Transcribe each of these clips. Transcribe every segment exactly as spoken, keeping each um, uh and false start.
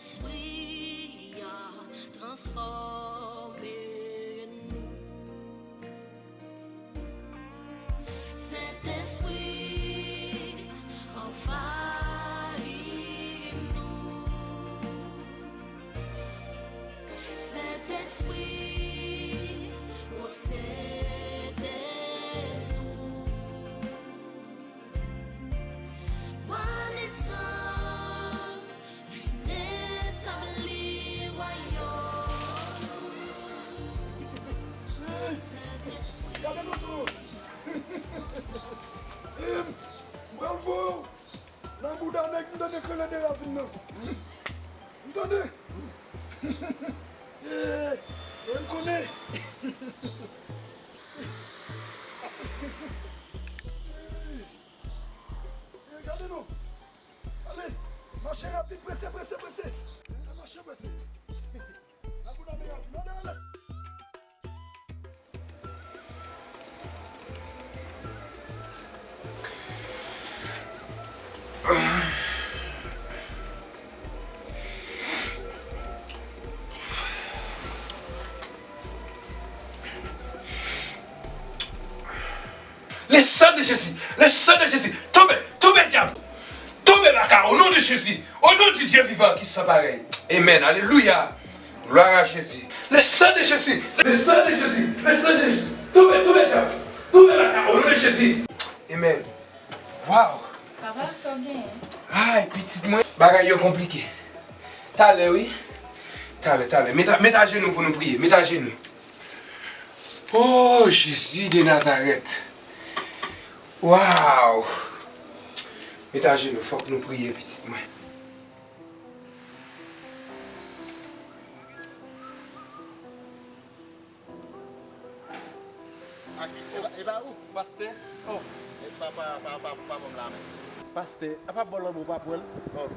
Espri a transfòme nou. Sentespri, anvayi nou. Sentespri, posede nou. Wa desann, vin etabli wayòm ou. Sentespri. Gade nou tou. M pral voye w nan bouda nèg m tande k rele de ravin nan. M tande. E, e m konnen. E, gade non. Ale, mache rapid, prese, prese, prese. E, mache prese. Nan bouda nèg ravin nan, ale, ale. Le sang de Jésus, le sang de Jésus, tonbe, tonbe dyab, tonbe baka, o non de Jezi, o non di Dye vivan ki san parèy. Amen, alelouya. Glwa a Jezi. Le sang de Jésus. Le sang de Jésus. Le sang de Jésus. Tonbe, tonbe dyab. Tonbe baka. O non de Jezi. Amen. Wow. Papa, sa w genyen? Ay, pitit mwen. Bagay yo konplike. Talè, wi. Talè, talè. Met a, met ajenou pou nou priye. Met ajenou. Oh, Jezi de Nazarèt. Wow. Met ajenou, fòk nou priye, pitit mwen. Ak, e pa, e pa ou? Pastè? Oh. E pa, pa, pa, pa, pa ban m lamen. Pastè, apa bò lanmè w pa pran l? Oh.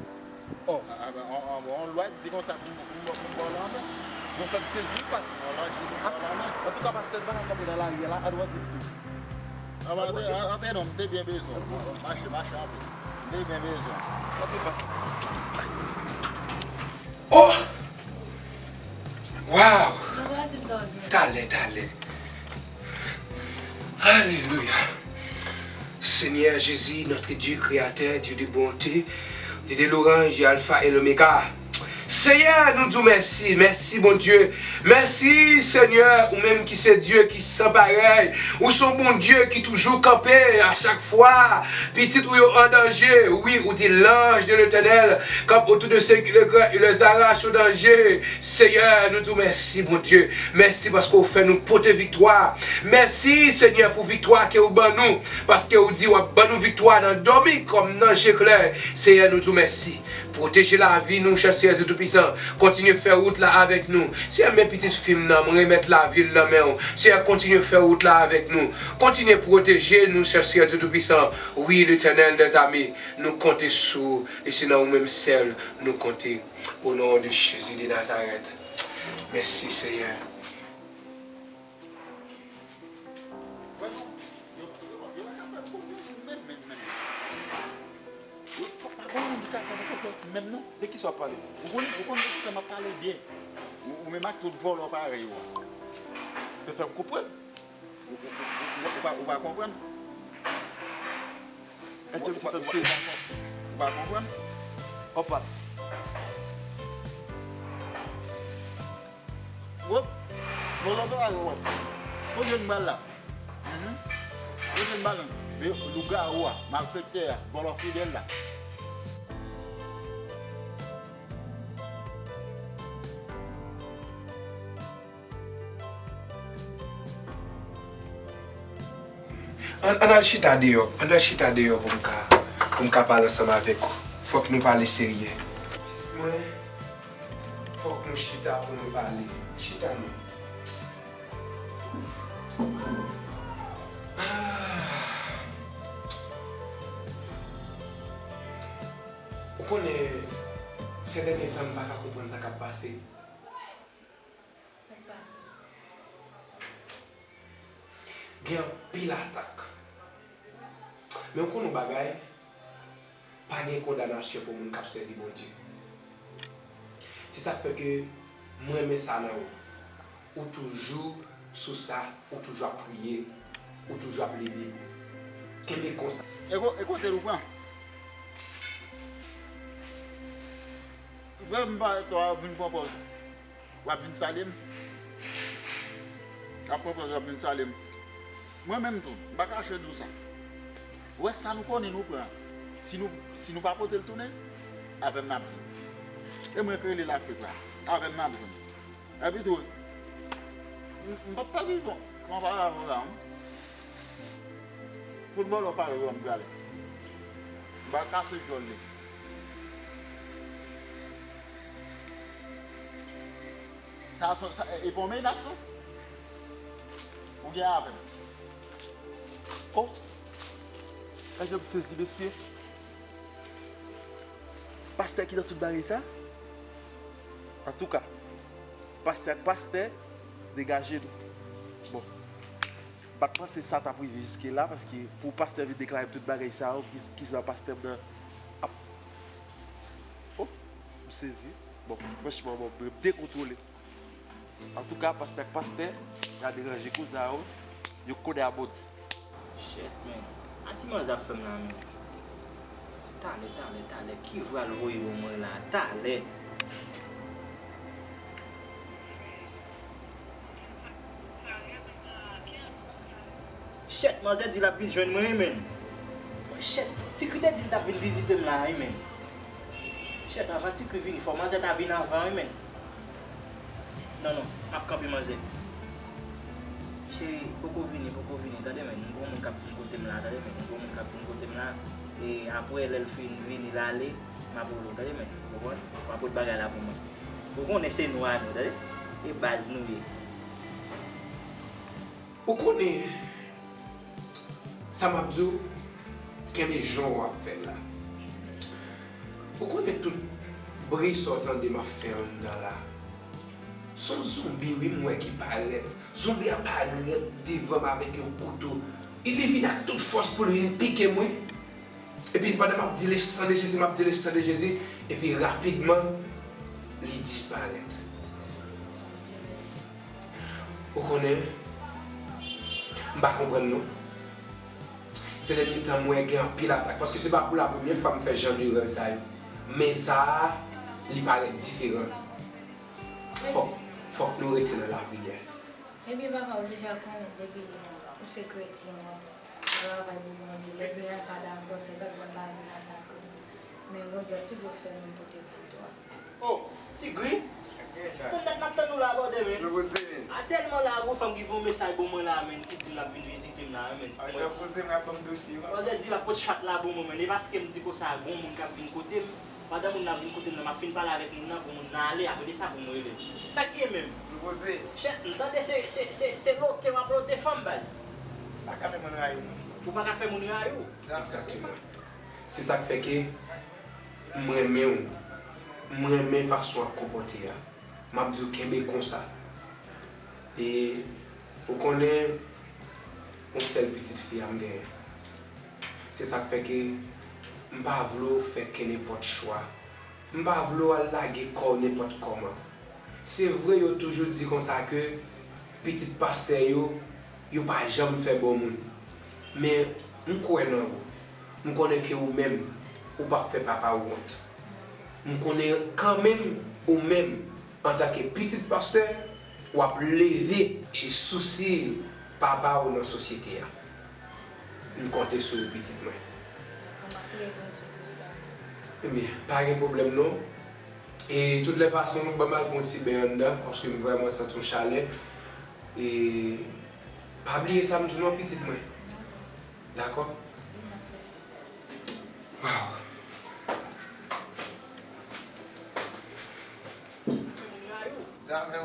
Oh. A, a, on, on, on lwa di konsa pou m, pou m, pou m ba w lanmen. Bon, fè m sezi, pastè. On lwa di pou m ba w lanmen. Antouka, pastè, n pa ka kanpe nan lari a la, ann rantre pito. Ann rantre, ann rantre non, m te byen bezwen w. Mache, mache anpil. M te byen bezwen w. Antre, pastè. Oh! Wow! Talè, talè. Alelouya. Seigneur Jésus, notre Dieu créateur, Dieu de bonté, Dieu de louange, Alpha et l'Oméga. Seyè, nou di w mèsi. Mèsi, Bondye. Mèsi, Senyè, ou menm ki se Dye ki san parèy. Ou se yon Bondye ki toujou kanpe a chak fwa pitit ou yo an danje. Wi, ou di, l'ange de l'Éternel campe autour de ceux qui le craignent, il les arrache au danger. Seyè, nou di w mèsi, Bondye. Mèsi paske w fè nou pote viktwa. Mèsi, Senyè, pou viktwa ke w ban nou, paske w di w ap ban nou viktwa nan dòmi kòm nan je klè. Seyè, nou di w mèsi. Pwoteje lavi nou, chè Seyè Dye Toupisan. Kontinye fè wout la avèk nou. Seyè, men pitit fi m nan, m remèt lavi l nan men w. Seyè, kontinye fè wout la avèk nou. Kontinye pwoteje nou, chè Seyè Dye Toupisan. Wi, Letènèl dèzame, nou konte sou ou, e se nan ou menm sèl nou konte. O non de Jezi de Nazarèt. Mèsi, Seyè. Wè non, yo, yo, yo pa ka fè m konfyans menm, menm, menm. Yo pa, pa gen moun ki ka fè m konfyans menm, non. De kisa w ap pale? Ou konn, ou konn de kisa m ap pale byen. Ou, ou menm ak tout vòlò parèy ou a. Yo fè m konprann. Ou, ou, ou, ou, ou pa, ou pa konprann? Èske misye fè m sezi? Ou pa konprann? Ou pa konprann? Ou pa konprann? Ou pa konprann? Wop! Vòlò do a yo wè. Kote n pral la? Mhm. Kote n pral la? Men lougawou a, malfektè a, vòlò fidèl la. Ann, ann al chita deyò, ann al chita deyò pou m ka, pou m ka pale ansanm avèk ou. Fòk nou pale serye. Pitit mwen, fòk nou chita pou nou pale. Chita non. Ah. Ou konnen, sè dènye tan m pa ka konprann sa k ap pase. Sa k pase? Gen anpil atak. Men w konn yon bagay, pa gen kondanasyon pou moun k ap sèvi Bondye. Se sa k fè ke mwen renmen sa nan ou. Ou toujou sou sa, ou toujou ap priye, ou toujou ap li Bib. Kenbe konsa. E ko-, e kote nou pran? Frè m pa, w ap vin pran pòz. W ap vin salye m. W ap pran pòz, w ap vin salye m. Mwen menm tou, m pa kache di w sa. Ou wè sa nou konnen nou pran. Si nou, si nou pa pote l tounen, avè m n ap jwenn. E mwen k rele l ap fè sa. Avè m n ap jwenn. Epi tou, m, m p ap pèdi tan, tan pa avè w la, non. Foutbòlè parèy ou an m prale. M pral kase djòl li. Sa, sa, sa, e, e pa yon menas, non? Ou gen avè m. Oh! Gad jan m sezi, mesye. Pastè ki nan tout bagay sa? Antouka, pastè ak pastè, degaje nou. Bon, m pa t panse sa t ap rive jiske la, paske pou pastè vin deklare m tout bagay sa yo, ki, ki jan pastè m nan ap. Oh, m sezi. Bon, franchman, bon, m dekontwole. Antouka, pastè ak pastè, y a deranje kouza yo, yo konnen a Bondye. Shit, man. A ti manzè ap fè m la, man. Talè, talè, talè. Ki vwa l voye ban mwen la? Talè. Shit, manzè di l ap vin jwenn mwen, wi, man. Shit, Ti Kri te di l t ap vin vizite m la, wi, man. Shit, anvan Ti Kri vini, fò manzè ta vin anvan, wi, man. Non, non, m ap kanpe manzè. Cheri, poko vini, poko vini, tande, man. M gon moun k ap vin kote m la, tande, man. M gon moun k ap vin kote m la. E apre, lè l fin vini, l ale, m ap rele w, tande, man. Ou konprann? W ap ret bagay la pou mwen. Ou konnen se nou a nou, tande? E baz nou ye. Ou konnen sa m ap di w, kenbe jan w ap fè l la. Ou konnen tout bri sa w tande m ap fè anndan la. Se yon zonbi wi m wè ki parèt. Zonbi a parèt devan m avèk yon kouto. Li vin ak tout fòs pou l vin pike m wi. Epi pandan m ap di le san de Jezi, m ap di le san de Jezi, epi rapidman, li disparèt. Ou konnen, m pa konprann non. Sè dènye tan m wè gen anpil atak, paske se pa pou la premye fwa m fè jan de rèv sa yo. Men sa a, li parèt diferan. Fòk, fòk nou rete nan lapriyè. Ebyen papa, ou deja konnen depi ou se kretyen, ou travay pou Bondye, lènmi an pa dakò, se pa janm pa vin atake w. Men Bondye ap toujou fè moun pote vikwa. Oh, Ti Gri? Konn dat m ap tann ou la, brother, man. Atyèlman la, gon fanm ki voye mesaj ban mwen la, man, ki di l ap vin vizite m la, man. Manzè di l ap pot chat la ban mwen, man. E paske m di konsa, gon moun k ap vin kote m. Pandan moun nan ap vin kote m nan, m ap fin pale avèk moun nan pou moun nan ale, apre de sa pou m rele l. Sa k gen menm? Nou poze. Chèf, m tande se, se, se, se lote w ap lote fanm, baz. M pa ka fè moun rayi w, non. Ou pa ka fè moun rayi w? Egzakteman. Se sa k fè ke m renmen w. M renmen fason w ap konpòte a. M ap di w kenbe konsa. E ou konnen, yon sèl pitit fi a m genyen. Se sa k fè ke m pa vle w fè kenenpòt chwa. M pa vle w al lage kò w nenpòt kòman. Se vre yo toujou di konsa ke pitit pastè yo, yo pa janm fè bon moun. Men m kwè nan ou. M konnen ke ou menm, ou p ap fè papa w wont. M konnen kanmenm ou menm, antanke pitit pastè, w ap leve e sousye papa w nan sosyete a. M konte sou ou, pitit mwen. Dakò, m ap priye Bondye pou sa. Ebyen, pa gen pwoblèm non. E tout lè fason, ban m al pran yon ti beny anndan, paske m vrèman santi yon chalè. E pa bliye sa m di w non, pitit mwen. Dakò? Dakò? Wi, m ap fè sa. Waw.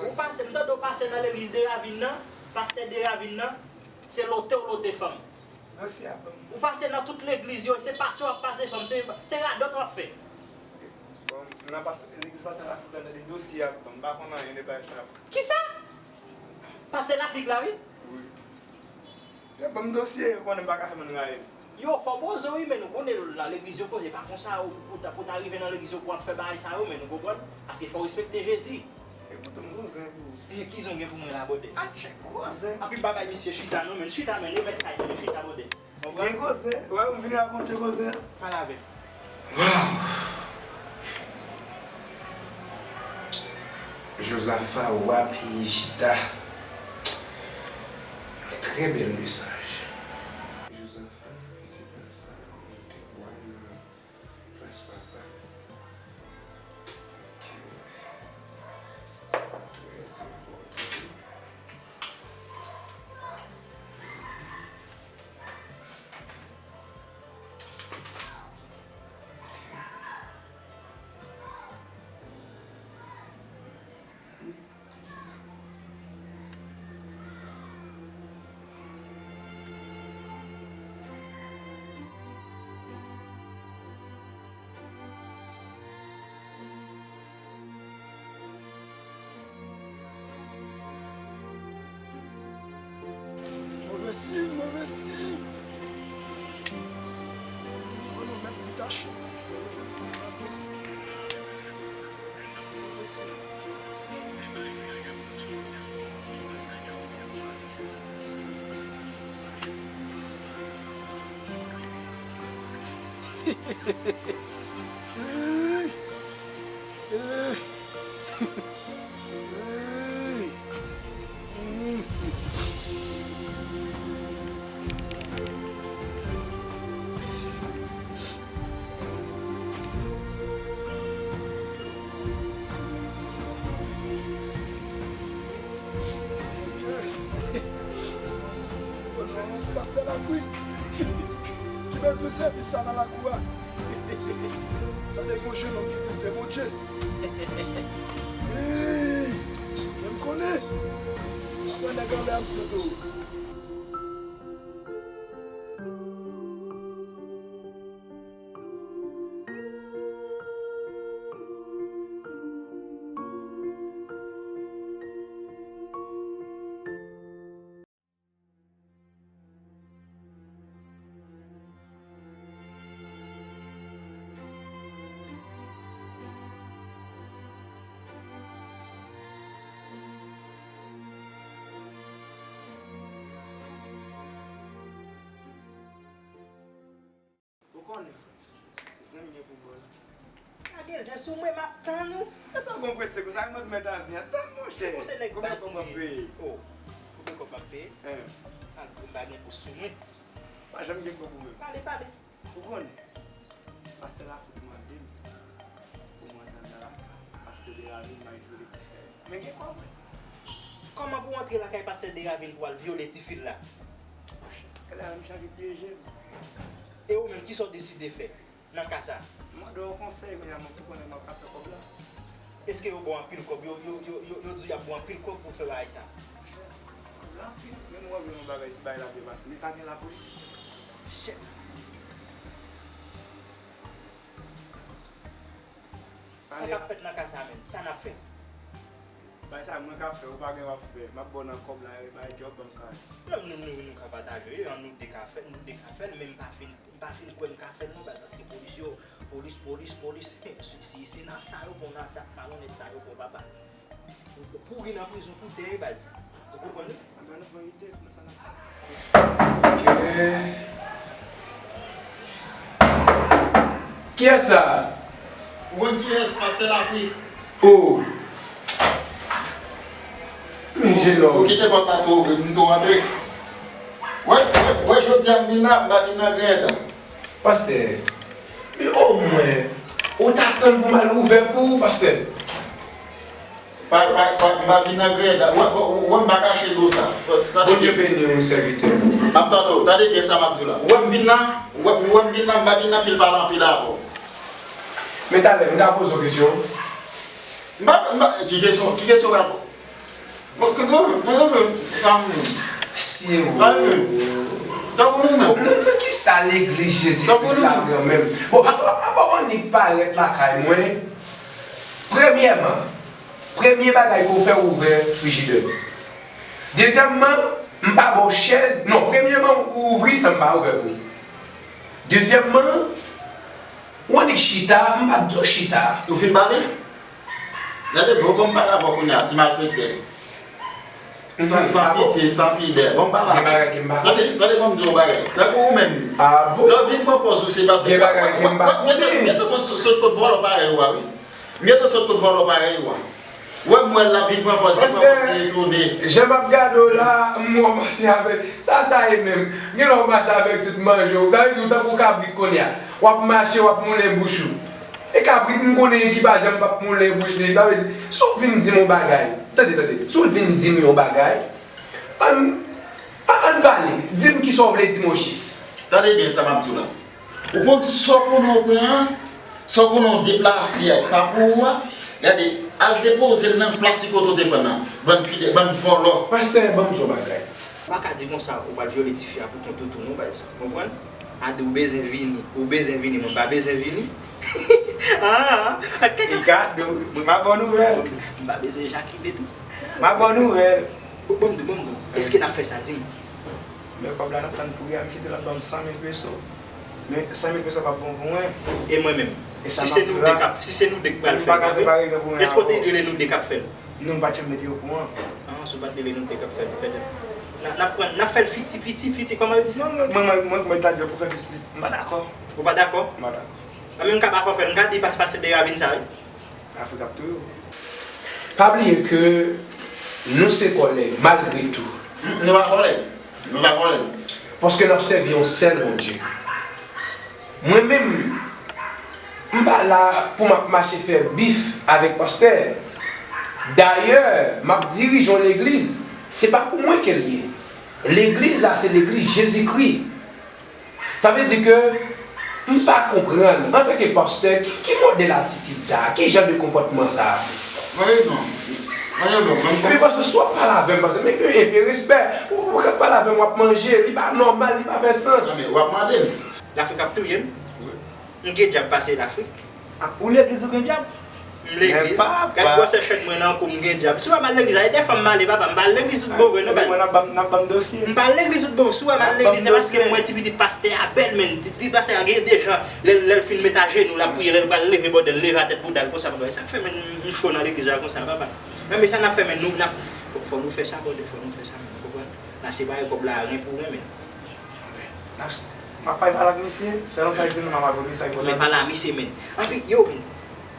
Ou pase, m tande w pase nan legliz de Ravin nan, pastè de Ravin nan, se lote w lote fanm. Dosye a ban m. Ou pase nan tout legliz yo, se pase w ap pase fanm, se, se radòt w ap fè. Bon, nan pastè, legliz pastè Lafrik la, tande dosye a ban m, m pa konn anyen de bagay sa. Kisa? Pastè Lafrik la, wi? Wi. Yo ban m dosye, yo konnen m pa ka fè moun rayi m. Yo, fò poze w, wi, men nou konnen nan legliz yo poze pa konsa, ou, pou ta, pou ta rive nan legliz yo pou w ap fè bagay sa yo, men nou konprann, paske fò w respekte Jezi. E poutan m gon zen pou ou. E ki zen w gen pou mwen la, brother? Atchè, gwo zen. Anpil bagay, misye, chita non, men chita, men remèt kay, men chita, brother. Gen koze, wè, m vin rakonte koze a. Pale avè m. Waw! Jozafa, wa peyi Jida. Yon trè bèl mesaj. Jozafa, pitit Asa, monte wa nan plas papa l. Ok. Sa trè enpòtan. Move siy, move siy. Oh non, menm li ta cho. Move siy. Ey! Ey! Ey! Pastè Lafrik, ki bezwen sèvis sa nan lakou a? Tande gon jennonm ki di l se Bondye. Ey, men m konnen. Apre nèg anlè a, m sot ou. Ou konnen, frè, zen m gen pou ba w la. Pa gen zen sou mwen, m ap tann ou. Èske w gon prese konsa? Mwen t mèt a zen an. Tann, monchè. Ou se nèg baz mwen ye. Konbyen kòb m ap peye? Oh. Konbyen kòb m ap peye? Hein. Fal pou m pa gen pous sou mwen. Pa janm gen kòb ou menm. Pale, pale. Ou konnen, pastè Lafrik mande m pou m antre anndan lakay pastè Deravil, m al vyole tifi a. Men gen kòb wi. Kòman pou w antre lakay pastè Deravil pou w al vyole tifi l la? Monchè, gade la, misye anvi pyeje m. E ou menm, kisa w deside fè nan ka sa? M mande w konsèy, kounye a, mwen, pou konnen kòman m ka fè kòb la. Èske yo ba w anpil kòb? Yo, yo, yo, yo, yo di w y ap ba w anpil kòb pou w fè bagay sa? Monchè, kòb la anpil. Menm ou wè m gen yon bagay, si bagay la depase, men pa gen lapolis. Shit. Sa k ap fèt nan ka sa menm? Sa n ap fè? Bagay sa mwen ka fè, ou pa gen w ap fè. M ap ba w nan kòb la, e bay djòb, ban m sa. Non, nou, nou, nou ka pataje, wi, an nou de ka fè, nou de ka fè l, men m pa fin, m pa fin kwè m ka fè l non, baz, paske polis yo, polis, polis, polis, si, si, si nan sa yo pran, nan sa malonnèt sa yo pran, papa. Ou pouri nan prizon pou tè, baz. Ou konprann wi? Anben, nou pran ide nan sa n ap fè. Ok. Kiyès sa? Ou konn kiyès, pastè Lafrik? Oh. Men jennonm. Ou kite pòt la tou ouvri, m tou rantre. Wè, wè, wè, jodi a m vin la, m pa vin nan grèd. Pastè, men omwen, ou ta tann pou m al ouvè pou ou, pastè. Pa, pa, pa, m pa vin nan grèd. Wè, wè, wè, m pa kache do sa. Bondye beni w, sèvitè. M ap tande w. Tande byen sa m ap di w la. Ou wè m vin la, ou wè, ou wè m vin la, m pa vin la pou m pale anpil avè w. Men talè, m ka poze w kesyon? M pa, m pa, ki kesyon, ki kesyon w pral poze? Bon, ke bon, bon, bon, bon. Mesye, o. Tankou nou menm. Nan kisa legliz Jezi Kris la pran menm? Bon, apa, apa w annik parèt lakay mwen. Premyèman, premye bagay ke w fè, w ouvè frijidè. Dezyèmman, m pa ba w chèz. Non, premyèman, ou ouvri san m pa ouvè pou ou. Dezyèmman, w annik chita, m pa t di w chita. Ou fin pale? Gade, bon, bon, m pale avè w kounye a, ti malfektè. San, san pitye, san pidè. Bon, m pale avè w. Gen bagay ke m pa konnen. Tande, tande, bon, m di w yon bagay. Tankou ou menm, lè w vin pran pòz ou se pastè. Gen bagay ke m pa konnen. Mete, mete sot kot vòlò parèy ou a, wi. M gentan sot kot vòlò parèy ou a. Ou wè m wè l ap vin pran pòz li pran pòz li etone. Jan m ap gade w la, m wè w mache avèk. Sa sa ye menm? Gen lè w mache avèk tout manje w. Sa vle di w tankou kabrit kounye a. W ap mache, w ap moulen bouch ou. E kabrit m konnen ki pa janm p ap moulen bouch li. Sa vle di, si w vin di m yon bagay, tande, tande, si w vin di m yon bagay, ann, ann pale. Di m kisa w vle di m ojis. Tande byen sa m ap di w la. Ou konn sa w konnen w pran an, sa w konnen w deplase ak papa w a, gade, al depoze l nan plas li kote w te pran nan. Bann fidèl, bann vòlò. Pastè, ban m di w yon bagay. Ou pa ka di konsa ou pral vyole tifi a pou kont ou tou non baz. Konprann? A di ou bezwen vini, ou bezwen vini, mwen pa bezwen vini. Ah, ah, ah. Ricardo, ma bonne nouvelle. M pa bezwen jakile tou. Ma bonne nouvelle. Bon, bon, bon, bon. Èske n ap fè sa, di m? Men kòb la n ap tann pou Guy a, misye te l ap ban m san mil peso. Men san mil peso p ap bon pou mwen. E mwen menm? Si se nou de k ap, si se nou de k pral fè l, èske w te rele nou de k ap fè l? Non, m pa t janm mete yo okouran. Ah, si w pa t rele nou de k ap fè l, pètèt. N a, n ap pran, n ap fè l fiti, fiti, fiti, kòman yo di sa? Non, mwen, mwen, mwen, mwen ta di pou fè fis li. M pa dakò. Ou pa dakò? M pa dakò. An, men m ka pa fè w fè l, m ka di pa, pase de ravin sa, wi. Afrik ap touye w. Pa bliye ke nou se kòlèg malgre tou. Nou pa kòlèg. Nou pa kòlèg. Paske n ap sèvi yon sèl Bondye. Mwen menm, m pa la pou m ap mache fè bif avèk pastè. Dayè, m ap dirije yon legliz, se pa pou mwen ke l ye. Legliz la, se legliz Jezikri. Sa vle di ke m pa konprann, antanke pastè, ki, ki modèl atitid sa a, ki jan de konpòtman sa a? Tande non. Tande non, ban m konprann. Epi pastè, si w ap pale avè m, pastè, men gen enpe respè. Ou, ou ka pale avè m, w ap manje, li pa nòmal, li pa fè sans. Tande, w ap mande m. Lafrik ap touye m. Wi. M gen dyab pase Lafrik. Ah, ou legliz ou gen dyab? M legliz. Gad gwosè chèn mwen nan kou m gen dyab. Si w wè m al legliz la, e dèfwa m ale, papa, m pa al legliz tout bon vre non baz. N ap ban m dosye. M pa al legliz tout bon. Si w wè m al legliz, se paske m wè ti pitit pastè a bèl, men ti pitit pastè a gen de jan, lè, lè l fin met ajenou l ap priye, lè l pral leve bòdè l leve atèt bouda l konsa, m wè sa k fè men m cho nan legliz la konsa papa. Nan men sa n ap fè men nou n ap, fò, fò nou fè sa bòdè, fò nou fè sa men, ou konprann? N a separe kòb la ren pou ren men. N ap, m ap pale ak misye, sèlman sa l di nou m ap adore sa l di la. Men pale a misye men. Anpi yo men.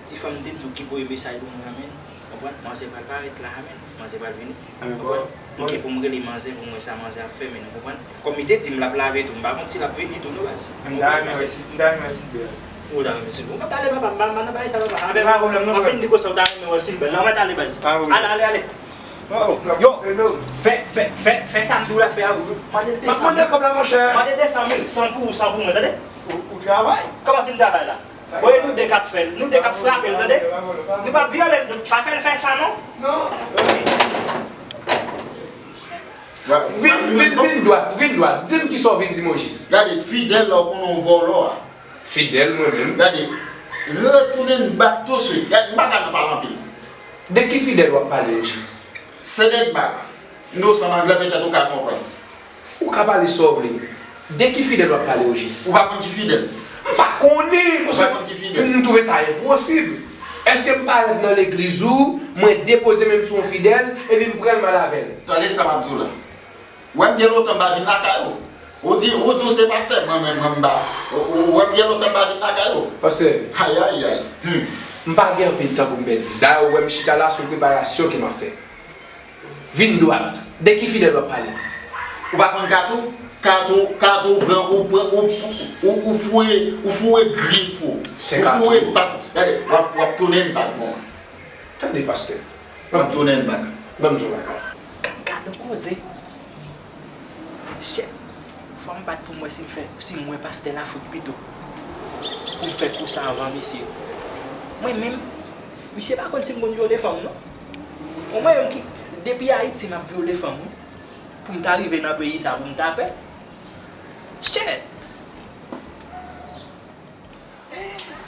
Ti fanm m te di w ki voye mesaj pou mwen an men. Konprann? Manzè pral parèt la a men. Manzè pral vini. Konprann? M gen pou m rele manzè pou m wè sa manzè ap fè men, ou konprann? Kòm li te di m l ap lave tou, m pa konn si l ap vini tou non baz. M ta renmen wè si, m ta renmen wè si l bèl. Ou ta renmen si l bèl. Ou pa t ale papa, m pa, m pa nan bagay sa papa. Avè m, w ap vin di konsa ou ta renmen wè si l bèl. Nan mwen t ale baz. Ale, ale, ale. Yo, fè, fè, fè, fè sa m di w la fè a, wi. Mande de san mil. Mande de san mil, san pou ou, san pou mwen, tande? Ou, ou travay? Kòman si m travay la? Bon, e nou de k ap fè l. Nou de k ap frape l, tande? Nou p ap vyole l, nou pa fè l fè sa, non. Non. Vin, vin, vin dwat, vin dwat. Di m kisa w vin di m ojis. Gade, fidèl la, w konnen w vòlò a. Fidèl, mwen menm. Gade, retounen n bak touswit. Gade, m pa ka nan pale anpil. De ki fidèl w ap pale ojis? Sènèt bak. Inosan anglè, petèt ou ka konprann. Ou ka pale sa w vle. De ki fidèl w ap pale ojis? Ou pa konn ki fidèl? M pa konnen, paske m twouve sa enposib. Èske m parèt nan legliz ou, mwen depoze men m sou yon fidèl, epi m pran l m al avè l? Tande sa m ap di w la. Ou wè m gen lontan m pa vin lakay ou. Ou di, ou di w se pastè, mwen menm, mwen m pa. Ou, ou, ou wè m gen lontan m pa vin lakay ou. Pastè. Ayayay. Hmm. M pa gen anpil tan pou m pèdi. Dayè, ou wè m chita la, se yon preparasyon ke m ap fè. Vin dwat. De ki fidèl w ap pale? Ou pa konn Kato? Kato, Kato pran, ou pran, ou, ou, ou foure, ou foure grif ou. Ou foure pat. Gade, w ap, w ap tounen bak bon. Tande, pastè. W ap tounen bak. Ban m di w bagay. Gad, gad yon koze. Chèf, fò m bat pou m wè si m fè, si m wè pastè Lafrik pito. Pou m fè kou sa anvan misye. Mwen menm, misye pa konn si m konn vyole fanm, non. Bon, mwen menm ki, depi Ayiti, m ap vyole fanm, wi. Pou m ta rive nan peyi sa, pou m ta pè. Shit!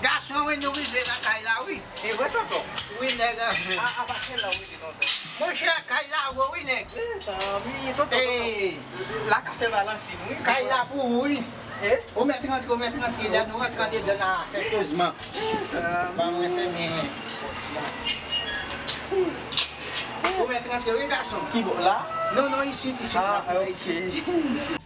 Gason, wi, nou rive lakay la, wi. E vre, tonton? Wi, nèg. A, a, pase la, wi, tonton. Monchè, kay la wo, wi, nèg. Mezanmi, tonton, tonton. La ka fè balansin, wi. Kay la pou ou, wi. Eh? Ou mèt rantre, ou mèt rantre. Lè nou rantre andedan, n a fè kozman. Sa. Ban mwen fèmen pòt sa. Ou mèt rantre, wi, gason. Ki bò la? Non, non, isit, isit. Ah, ok.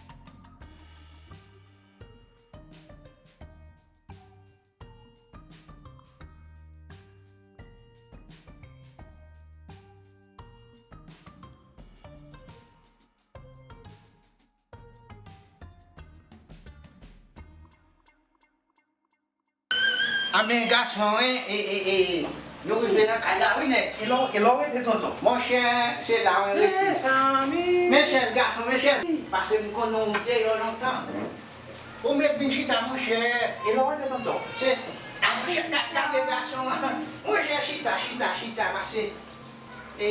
Anben, gason, wi, e, e, e, nou rive nan kay la, wi, nèg. E la, e la w rete, tonton? Monchè, se la mwen rete. Mezanmi! Mechèl, gason, Mechèl. Paske m konnen w deyò lontan. Ou mèt vin chita, monchè. E la w rete, tonton? Se, a, monchè, gade, gade gason an. Monchè, chita, chita, chita, paske, e,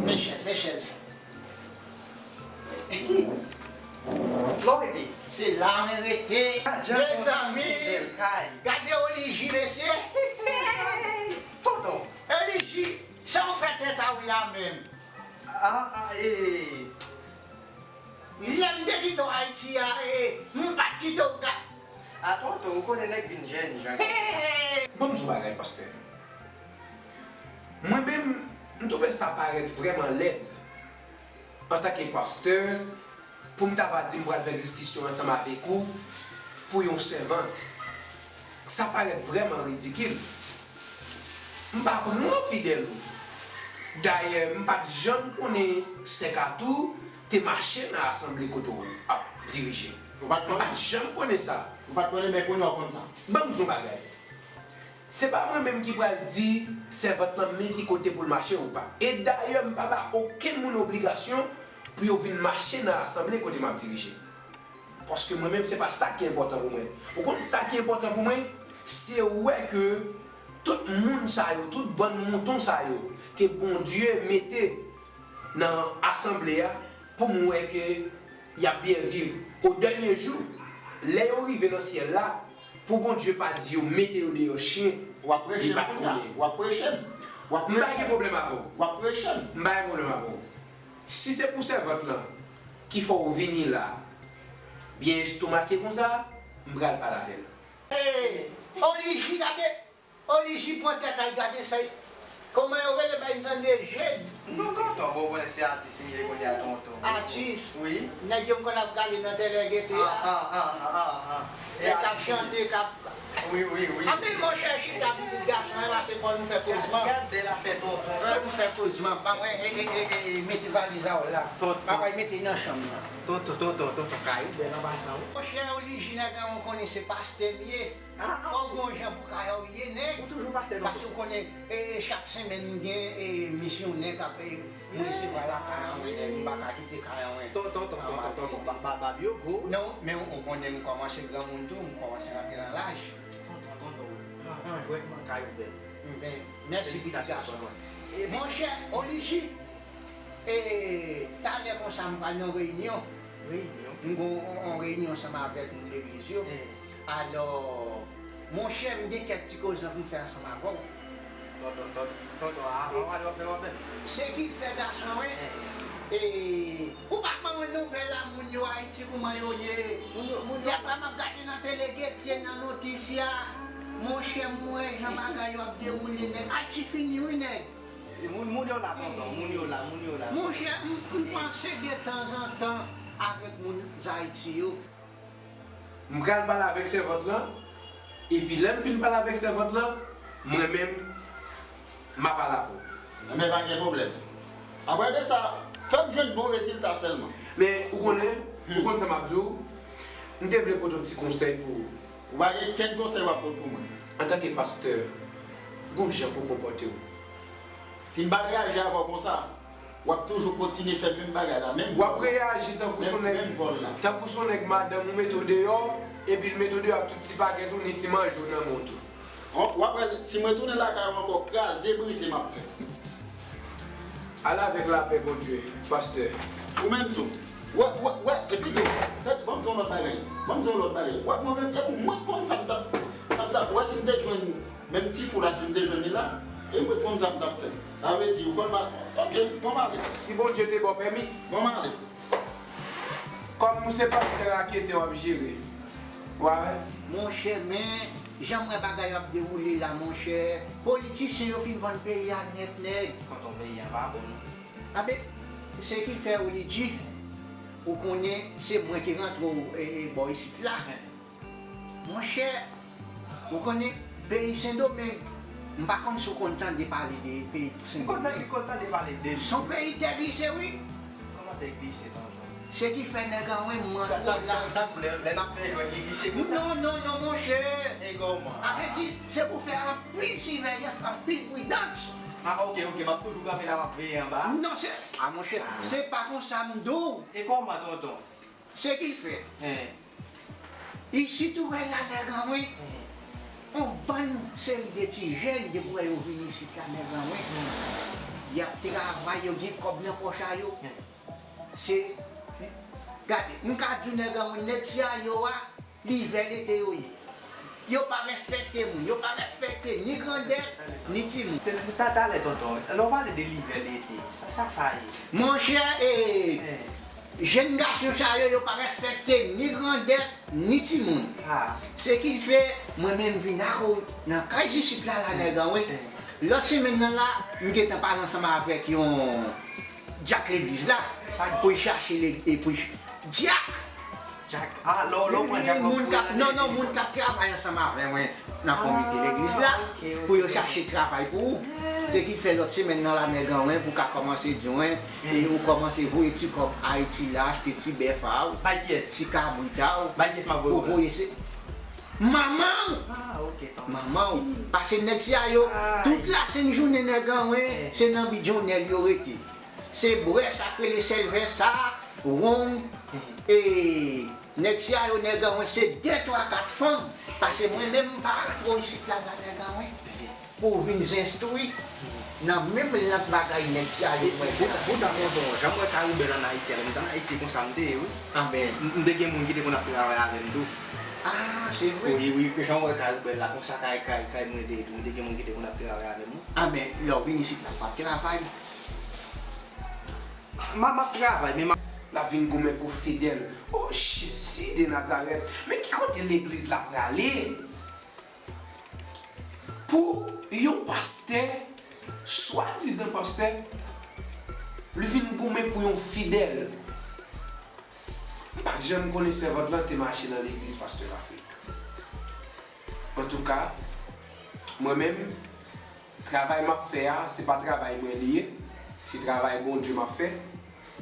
Mechèl, Mechèl. La w rete? Se la mwen rete. Ah, Djan, mezanmi, bèl kay. Gade Oliji, mesye. Tonton. Oliji, sa w fè tèt a w la menm? Ah, ah, eh. Lè m te kite w Ayiti a, eh, m pa t kite w ka. Ah, tonton, ou konnen nèg vin jèn, jan. Hey! Ban m di w bagay, pastè. Mwen menm, m twouve sa parèt vrèman lèd. Antanke pastè, pou m ta va di m pral fè diskisyon ansanm avèk ou pou yon sèvant. Sa parèt vrèman ridikil. M pa pran fidèl ou. Dayè, m pa t janm konnen Sè Katou te mache nan asanble kote w ap dirije. Ou pa t konnen? M pa t janm konnen sa. Ou pa t konnen, men kounye a w konn sa. Ban m di w yon bagay. Se pa mwen menm ki pral di sèvant lan men ki kote pou l mache ou pa. E dayè, m pa ba okenn moun obligasyon pou yo vin mache nan asanble kote m ap dirije. Paske mwen menm, se pa sa ki enpòtan pou mwen. Ou konn sa ki enpòtan pou mwen? Se wè ke tout moun sa yo, tout bann mouton sa yo, ke Bondye mete nan asanble a, pou m wè ke y ap byen viv. O dènye jou, lè yo rive nan syèl la, pou Bondye pa di yo mete yo deyò chen, li pa t konnen. W ap preche m kounye a. W ap preche m. W ap preche m. M pa gen pwoblèm avè w. W ap preche m. M pa gen pwoblèm avè w. Si se pou sèvant lan ki fè w vini la, byen estomake konsa, m pral pale avè l. Hey, Oliji, gade! Oliji pran tèt a l, gade sa. Kòman yo rele bay m tande? Jed. Non, tonton, bon, bon, se atis li ye kounye a, tonton. Atis? Wi. Nèg yo m konn ap gade nan tèlè gete a. Ah, ah, ah, ah, ah, ah. E k ap chante, k ap. Wi, wi, wi. Anpil monchè chita pitit gason an, pase fò nou fè kozman. Gad bèl afè, tonton. Fò nou fè kozman. Pa mwen, e, e, e, e, mete valiz a w la. Tonton. Pa mwen mete nan chanm nan. Tonton, tonton, tonton, kay ou bèl anba sa, wi. Monchè, Oliji nèg an, ou konnen se pastè m ye. Ah, ah. Fò w gon jan pou kay ou ye, nèg. Ou toujou pastè, tonton. Paske w konnen, e, e, chak semèn m gen, e, misyonè k ap, e, m resevwa lakay an, wi, nèg, m pa ka kite kay an, wi. Tonton, tonton, tonton, tonton, ba, ba, bab yo gwo. Non, men ou konnen m kòmanse granmoun tou, m kòmanse rantre nan laj. Tonton, tonton, an, an, jwèt man kay ou bèl. Men, mèsi, pitit gason. Felisitasyon, tonton. E, monchè, Oliji, e, talè konsa m pral nan reyinyon. Reyinyon? M gon yon, yon reyinyon ansanm avèk moun legliz yo. Alò, monchè, m gen kèk ti kozman pou m fè ansanm avè w. Tonton, tonton, tonton, a, a, w ap fè, w ap fè. Se ki fè gason, wi. E, ou pa ban mwen nouvèl la, moun yo Ayiti, kouman yo ye? Moun yo, moun yo. Dèfwa m ap gade nan tele, gete nan notis ya. Monchè, m wè jan bagay yo ap dewoule, nèg. Ayiti fini, wi, nèg. E, moun, moun yo la, tonton, moun yo la, moun yo la. Monchè, m, m panse detanzantan avèk moun Zayiti yo. M pral pale avèk sèvant lan, epi lè m fin pale avèk sèvant lan, mwen menm, m a pale avè w. Enben, pa gen pwoblèm. Apre de sa, fè m jwenn bon rezilta sèlman. Men, ou konnen, ou konn sa m ap di w, m te vle pote yon ti konsèy pou ou. Ou pa gen kenn konsèy w ap pote pou mwen. Antanke pastè, gon jan pou w konpòte w. Si m pa reyaji avè w konsa, w ap toujou kontinye fè menm bagay la, menm vòl la. W ap reyaji tankou s on nèg, menm, menm vòl la. Tankou s on nèg madanm ou mete w deyò, epi l mete w deyò ak tout ti pakèt ou, ni ti manje w nan men w tou. W ap wè, si m retounen lakay ou ankò, kraze brize m ap fè. Al avèk lapè Bondye, pastè. Ou menm tou. Wè, wè, wè, epi tou, tande, ban m di w yon lòt bagay. Ban m di w yon lòt bagay. Wè, mwen menm, e pou mwen konn sa m t ap, sa m t ap, wè, si m te jwenn menm ti fou la, si m te jwenn li la, e mwen konn sa m t ap fè. Sa vle di, ou konn mal, ok, bon, m ale. Si Bondye te ba w pèmi. Bon, m ale. Kòm ou se pastè raketè w ap jere. Ou pa wè? Monchè, men jan m wè bagay yo ap dewoule la, monchè, politisyen yo fin vann peyi a nèt nèg. Tonton, peyi a pa bon non. Anben, se ki fè Wilidji, ou konnen se mwen ki rantre w bò isit la. Monchè, ou konnen peyi Sendomeng, m pa konn si w konn tande pale de peyi Sendomeng. M konn tande pale de l. Se yon peyi tè glise wi. Kòman tè glise tonton? Se ki fè nèg an wen m mande w la. Lè n ap fè jwèt li glise konsa? Non, non, non, monchè. E kòman? A vle di, se pou fè anpil siveyans, anpil pridans. A, oke, oke, m ap toujou kanpe la, m ap veye anba a. Non, se, a, monchè, se pa konsa m di w. E kòman, tonton? Se ki l fè. Isit ou wè la nèg an wen, on bann seri de ti jèn depi w wè yo vin isit la nèg an wen, y ap travay, yo gen kòb nan pòch a yo. Se, gade, m ka di w nèg an wen, nèg sa yo a, livè lete yo ye. Yo pa respekte moun, yo pa respekte ni grandèt, ni timoun. Talè, talè, tonton, lè w pale de livè lete, sa, sa sa ye? Monchè, e, jèn gason sa yo, yo pa respekte ni grandèt, ni timoun. Se ki fè, mwen menm vin ak ou nan kay isit la, la nèg an wen. Lòt semèn nan la, m gentan pale ansanm avèk yon dyak legliz la, pou l chache, pou l, dyak! Dyak, a, lè w, lè w pran dyak la, w foure nan legliz. Non, non, moun k ap travay ansanm avè mwen nan komite legliz la, pou yo chache travay pou ou. Se ki fè lòt semèn nan la, nèg an wen, pou ka kòmanse di wen, e ou kòmanse voye ti kòb Ayiti la, achte ti bèf a w, ti kabrit a w, pou voye se. Manman w! Manman w! Pase nèg sa yo, tout lasent jounen nèg an wen, se nan bidjonnèl yo rete. Se bwè sa k rele sèlvè sa, wonm, e nèg sa yo, nèg an wen, se de, twa, kat fanm. Pase mwen menm m pa rantre w isit la, la nèg an wen, pou w vin zenstwi nan menm lang bagay nèg sa yo mwen la. Poutan, poutan, tonton, jan m wè Karibèl ann Ayiti a, lè m t ann Ayiti, se konsa m te ye, wi. Anben. M te gen moun ki te konn ap travay avè m tou. A, se vre? Wi, wi, jan w wè Karibèl la, konsa kay, kay, kay mwen te ye tou, m te gen moun ki te konn ap travay avè m, wi. Anben, lè w vin isit la, w p ap travay? M ap, m ap travay, men m ap. L ap vin goumen pou fidèl. O Jezi de Nazarèt, men ki kote legliz la prale? Pou yon pastè, swadizan pastè, li vin goumen pou yon fidèl. M pa t janm konnen sèvant lan te mache nan legliz pastè Rafik. Antouka, mwen menm, travay m ap fè a, se pa travay mwen li ye, se travay Bondye m ap fè.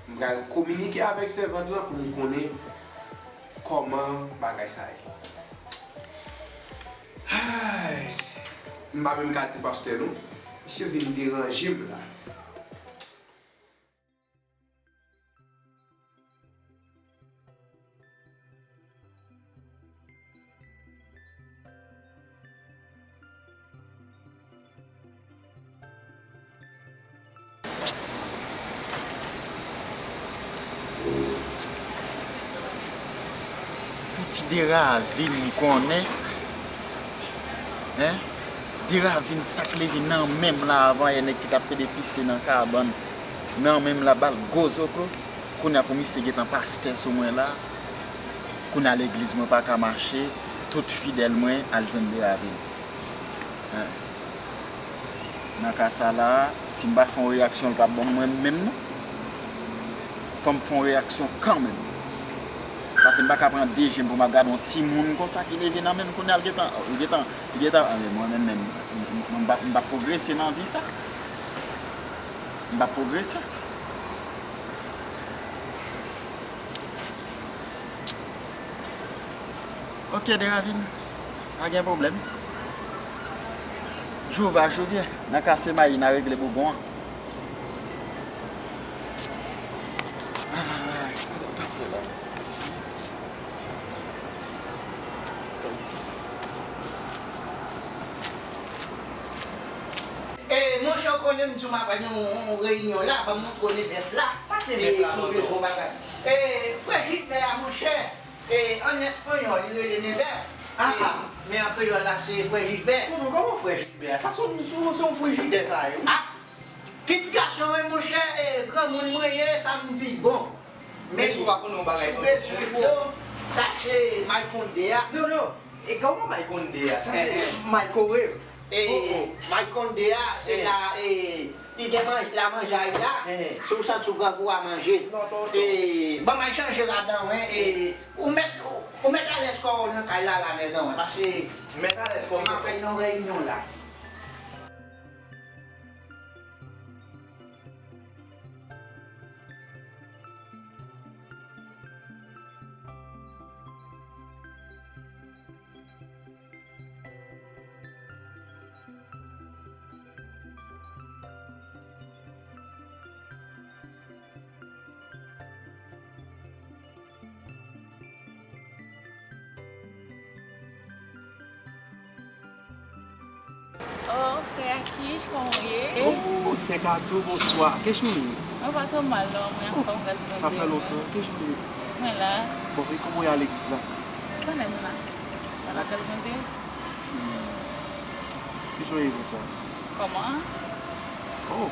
M pral kominike avèk sèvant lan pou m konnen kòman bagay sa ye. Ay, m pa menm ka di pastè non, misye vin deranje m la. Pou ti Deravin konnen, en, Deravin sa k leve nan men m la avanyè, nèg ki t ap pede pise nan kabann nan men m la, ba l gwo zoklo. Kounye a pou misye gentan pastè sou mwen la, kounye a legliz mwen pa ka mache, tout fidèl mwen al jwenn Deravin. Nan ka sa la, si m pa fè yon reyaksyon, l p ap ban m mwen menm non. Fò m fè yon reyaksyon kanmenm. Paske m pa ka pran de je m pou m ap gade yon timoun konsa ki leve nan men m kounye a, l gentan, li gentan, li gentan, anben mwen menm, menm, m, m, m, m p ap, m p ap pwogrese nan vi sa. M p ap pwogrese. Ok, Deravin, pa gen pwoblèm. Jou va, jou vyen. Nan kase mayi, n a regle bougon an. Ay, kote m ta fè la? Fè isi. E, monchè, w konnen m di w m ap al nan yon, yon reyinyon la, ban m montre w nen bèf la. Sa k nen bèf la, tonton? E, frè Jilbè a, monchè, e, an espanyòl, li rele nen bèf. A, a. Men an kreyòl la, se frè Jilbè. Tonton, kòman frè Jilbè a? Sa se yon, se yon, se yon frijidè sa ye, wi. A, pitit gason, wi, monchè, e, granmoun mwen ye, sa m di, bon. Men si w pa konnen yon bagay, si w bezwen dlo, sa se Microwave a. Non, non. E kòman Microwave a? Sa se microwave. E Microwave a, se la, e, li gen manje, la manje a la. Si w santi w grangou a manje. E, ban m al chanje ladan, wi. E, ou mèt, ou, ou mèt alèz kò w nan kay la, la, mèt, non, paske mèt alèz kò w, m ap al nan reyinyon la. Oh, frè Akish, kòman w ye? Oh, sè Kato, bonswa. Kijan w ye? Mwen pa twò mal, non, mwen anfòm, gras Bondye. Sa fè lontan. Kijan w ye? Mwen la. Bon, e kòman w ye a legliz la? Kanmenm la. Nan lakay Bondye. Hmm. Kijan w ye konsa? Kòman? Oh.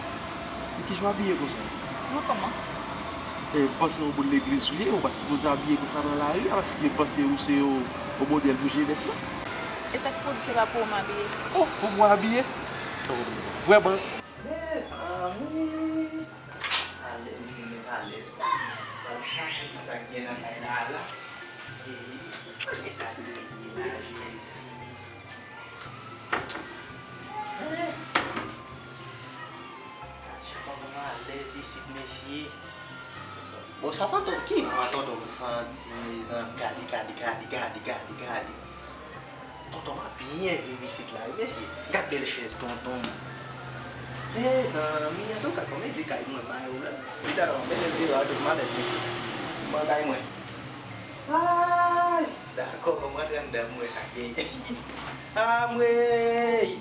E kijan w abiye konsa? Mwen kòman? E, m panse yon moun legliz ou ye, ou pa t sipoze abiye konsa nan lari a, paske m panse ou se yon, yon modèl pou jenès la. E sa k pou di se pa pou ou m abiye? Oh, pou mwen abiye? Oh, vrèman. Mezanmi! Alèz, li mèt alèz. Pral chache sa k gen nan kay la, la. E, ki sa k rete la, Jezi? Hein? Gad jan tonton alèz isit, mesye. Bon, sa tonton ki? Mwen tonton m santi, mezanmi. Gade, gade, gade, gade, gade, gade. Tonton m ap byen viv isit la, wi, mesye. Gad bèl chèz tonton m. Mezanmi, antouka, kòman di kay mwen ba yo la? Li ta mete l deyò avèk malèt li. Ban kay mwen. Ay! Dakò, kòm rantre anndan m wè sa k genyen. Anmwey!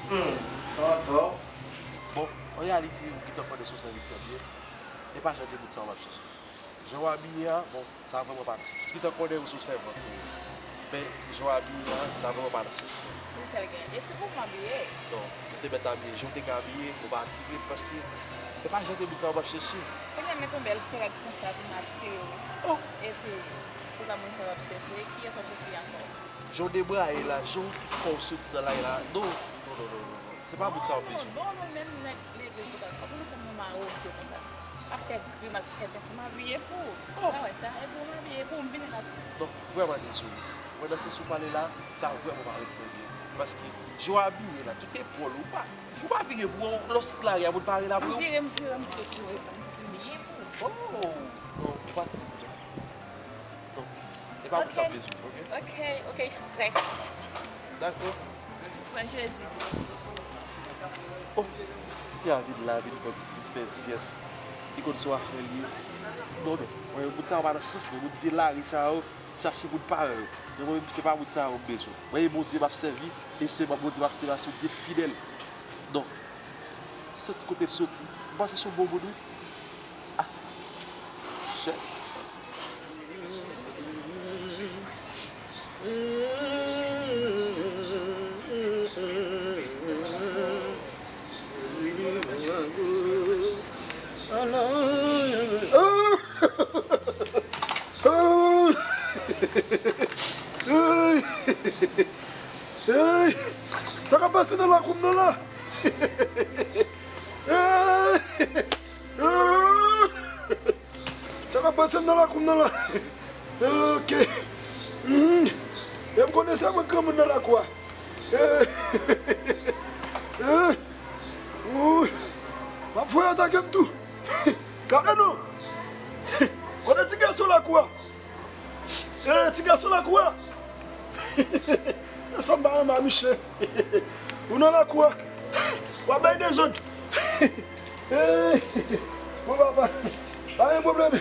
Hmm, tonton. Bon, an reyalite, ou gentan konnen se yon sèvitè m ye. E pa jan de moun sa w ap chèche. Jan w abiye a, bon, sa vrèman pa nan sans. Ou gentan konnen ou se yon sèvant ou ye. Men, jan w abiye a, sa vrèman pa nan sans. Ki sa l gen? E se pou m abiye? Non, ou te mèt abiye. Jan w te ka abiye, ou pa atire m, paske e pa jan de moun sa w ap chèche. Kounye a, met yon bèl ti rad konsa pou m atire w. Oh! Epi, se pa moun sa w ap chèche. Kiyès w ap chèche ankò? Jan w debraye la, jan w kite kò w soti nan lari la. Non, non, non, non, non, non. Se pa moun sa w ap bezwen. Non, non, non, menm nèg legliz ou pa, pa pou nou fè m yon mawosye konsa. Pa fè grimas, fè tèt, m abiye pou ou. Oh! Pa wè sa, e pou m abiye pou m vini la. Non, vrèman dezole. Mwen nan sans ou pale la, sa vrèman pa ret mwen byen. Paske, jan w abiye la, tout epòl ou pa. Ou pa vire pou ou, lè w sot lari a, moun pa rele apre w. M vire, m vire, m sot, m vire, m vire pou ou. Oh, non, ou pa t dizire. Non, e pa moun sa m bezwen, oke? Oke, oke, frè. Dakò. Frè Jezi. Oh, tifi a vin la, vin fè ti fè syès. Li konn se yon afè li ye. Non, men, mwen, moun sa yo pa nan sans mwen, moun vye lari sa yo. Chache moun parèy ou. Men mwen menm, se pa moun sa yo m bezwen. Mwen, e Bondye m ap sèvi, e sèlman Bondye m ap sèvi, se yon Dye fidèl. Donk, li soti kote l soti. M panse se yon bon moun, wi. Ah, chè. Sa k ap pase nan lakou m nan la? Sa k ap pase m nan lakou m nan la? Ok. Hmm. E m konnen se mwen k granmoun nan lakou a. Eh, eh, ou, m ap voye atake m tou. Gade non. Kote ti gason lakou a? Eh, ti gason lakou a. Sa m pa renmen a, miche. Ou nan lakou a. W ap bay dezòd. Eh, bon papa. Pa gen pwoblèm.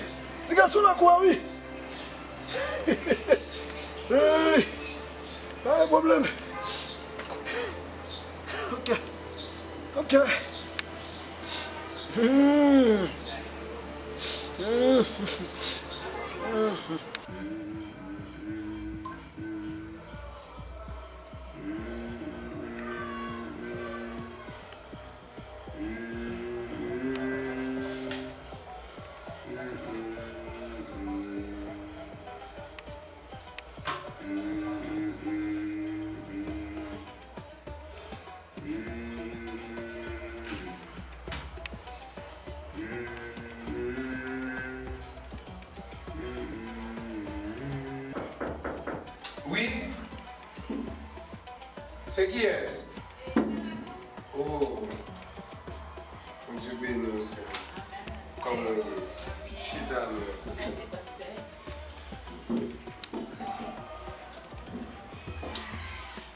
Ti gason lakou a, wi. Hey! Pa gen pwoblèm. Ok. Ok. Hmm. Hmm. Se kiyès? Oh, Bondye beni w, sè. Kòman w ye? Chita non.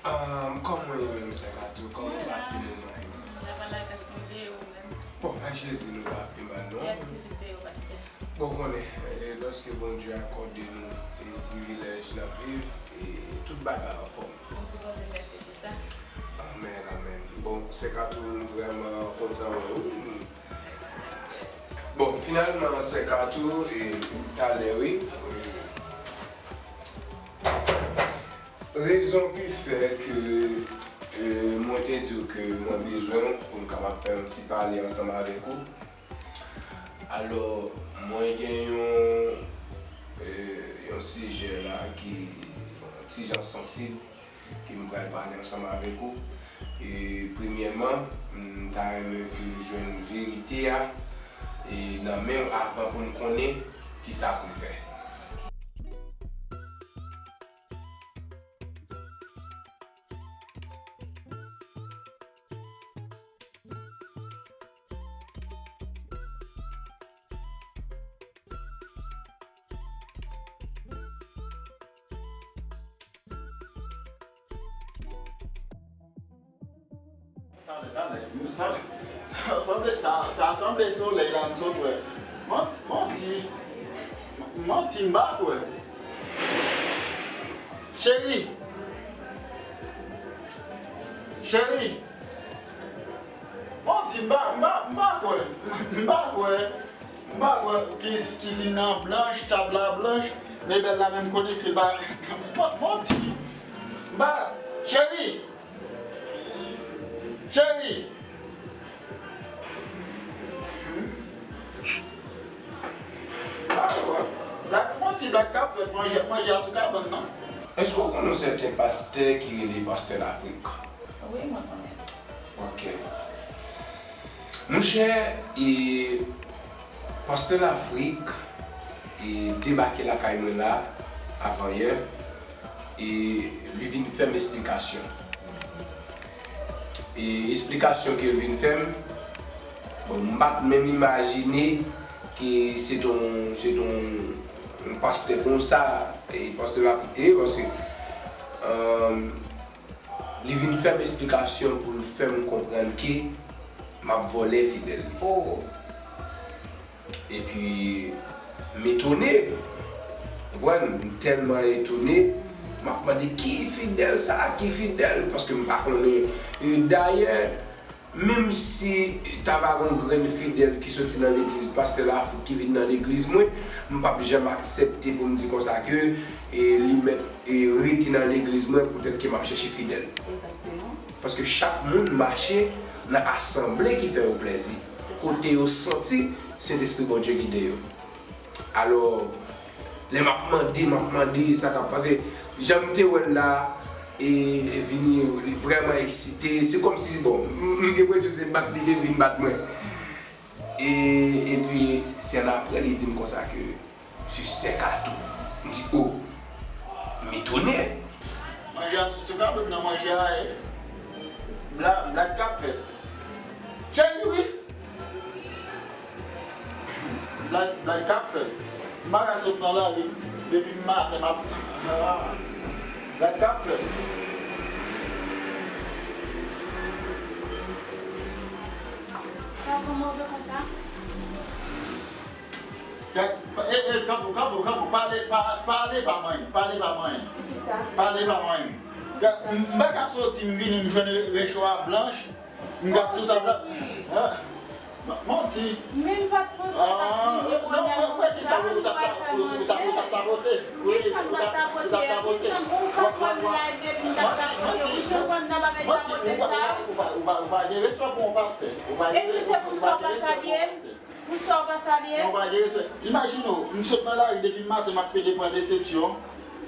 Ah, kòman w ye menm, sè Kato? Kòman w pase moman yo? Bon, ak Jezi, nou pa pi mal, non. Bon, konnen, e, lòske Bondye akòde nou, e, privilèj n ap viv, e, tout bagay anfòm. Yon ti poze mèsi pou sa. Amèn, amèn. Bon, sè Kato, m vrèman kontan wè w. Bon, finalman, sè Kato, e, talè, wi. Rezon ki fè ke, e, mwen te di w ke mwen bezwen w pou m kapab fè yon ti pale ansanm avèk ou. Alò, mwen gen yon, e, yon sijè la ki yon ti jan sansib ke m pral pale ansanm avèk ou. E, premyèman, m ta renmen ke w jwenn verite a, e, nan men w avan pou n konnen kisa pou n fè. Talè, talè. Sa, sa sanble, sa, sa sanble solèy la m sot wè. Manti, manti. Manti, m pa kwè. Cheri. Cheri. Manti, m pa, m pa, m pa kwè. M pa kwè. M pa kwè. Kiz-, kizin nan blanch, tab la blanch. Mebèl la menm kote ke l pa. Manti. M pa. Cheri. Cheri! Blag, manti, blag k ap fèt, manje, manje a sou kabann nan. Èske w konn yon sèten pastè ki rele Pastè Lafrik? Wi, mwen konnen. Ok. Monchè, e, Pastè Lafrik, e, debake lakay mwen la avanyè, e, li vin fè m esplikasyon. E esplikasyon ke l vin fè m, bon, m pa t menm imajine ke se t on, se t on, on pastè konsa, e Pastè Lafrik te ye, paske, e, li vin fè m esplikasyon pou l fè m konprann ke m ap vòlè fidèl li. Oh. Epi, m etone. Ou konprann? M tèlman etone. M ap mande, "Ki fidèl sa? Ki fidèl?" Paske m pa konnen. E dayè, menm si ta va gen yon grenn fidèl ki soti nan legliz Pastè Lafrik ki vin nan legliz mwen, m p ap janm aksepte pou m di konsa ke, e, li mèt, e, rete nan legliz mwen poutèt ke m ap chèche fidèl. Egzakteman. Paske chak moun mache nan asanble ki fè yo plèzi, kote yo santi Sentespri Bondye gide yo. Alò, lè m ap mande, m ap mande, sa k ap pase, jan m te wè l la, e, e vini, li vrèman eksite, se kòmsi, bon, m, m gen enpresyon se bat li te vin bat mwen. E, epi, sèn apre, li di m konsa ke, "Se sè Kato." M di, "O." M etone. Manje a sot sou kabann nan, manje a ye. Bla-, blag k ap fèt. Cheri, wi. Blag, blag k ap fèt. M pa ka sot nan lari depi maten, m ap, blag k ap fèt. Sa pran move konsa? Gad, e, e, kanpe w, kanpe w, kanpe w, pale, pa, pale pa manyen, pale pa manyen. Poukisa? Pale pa manyen. Gad, m, m pa ka soti, m vini, m jwenn recho a blanch, m gad sou tab la. Ah, m, manti. Men m pa t panse w t ap vini kounye a konsa, m pral fè manje. Kisa m pral tapote? Kisa m pral tapote? Ou pa konn live epi m t ap tapote. Ou janm wè m nan bagay tapote sa? Ou pa, ou pa, ou pa gen respè pou yon pastè. Ou pa gen respè pou yon pastè. Epi se pou sa w pa salye m? Pou sa w pa salye m? Non, pa gen respè. Imajine w, m sot nan lari depi maten, m ap pede pran desepsyon.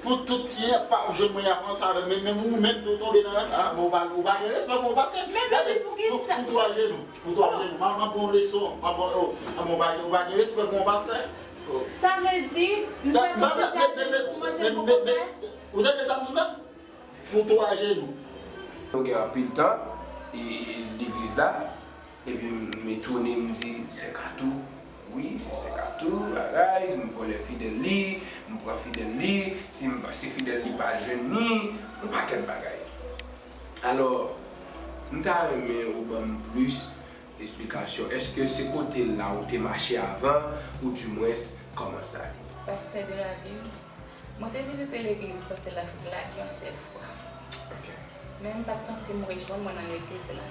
Pou tout ti yè pa jwenn mwen, y ap ranse avè m. Men, men ou menm tou tonbe nan rans. Ah, bon, ou pa, ou pa gen respè pou yon pastè. Men, men, men poukisa? Gade, fou, fou twa jenou. Fou twa jenou. M ap, m ap ba w leson. M ap ba w, oh, ah, bon, ou pa, ou pa gen respè pou yon pastè? Oh. Sa vle di, m fè konfyans pou manje pou kofè? Ou tande sa m di w la? Fou twa jenou. Yo gen anpil tan, e, e, legliz la, epi m etone, m di, Sè Katou, wi, se Sè Katou, bagay, m vòlè fidèl li, m pran fidèl li, si m pa, si fidèl li pa jwenn li, yon pakèt bagay. Alò, m ta renmen ou ban m plis esplikasyon. Èske se kote la ou te mache avan, oudimwens, kòman sa ye? Pastè de la ville, mwen te vizite legliz pastè Lafrik la yon sèl fwa. Ok. Men m pa t santi m rejwenn mwen nan legliz la.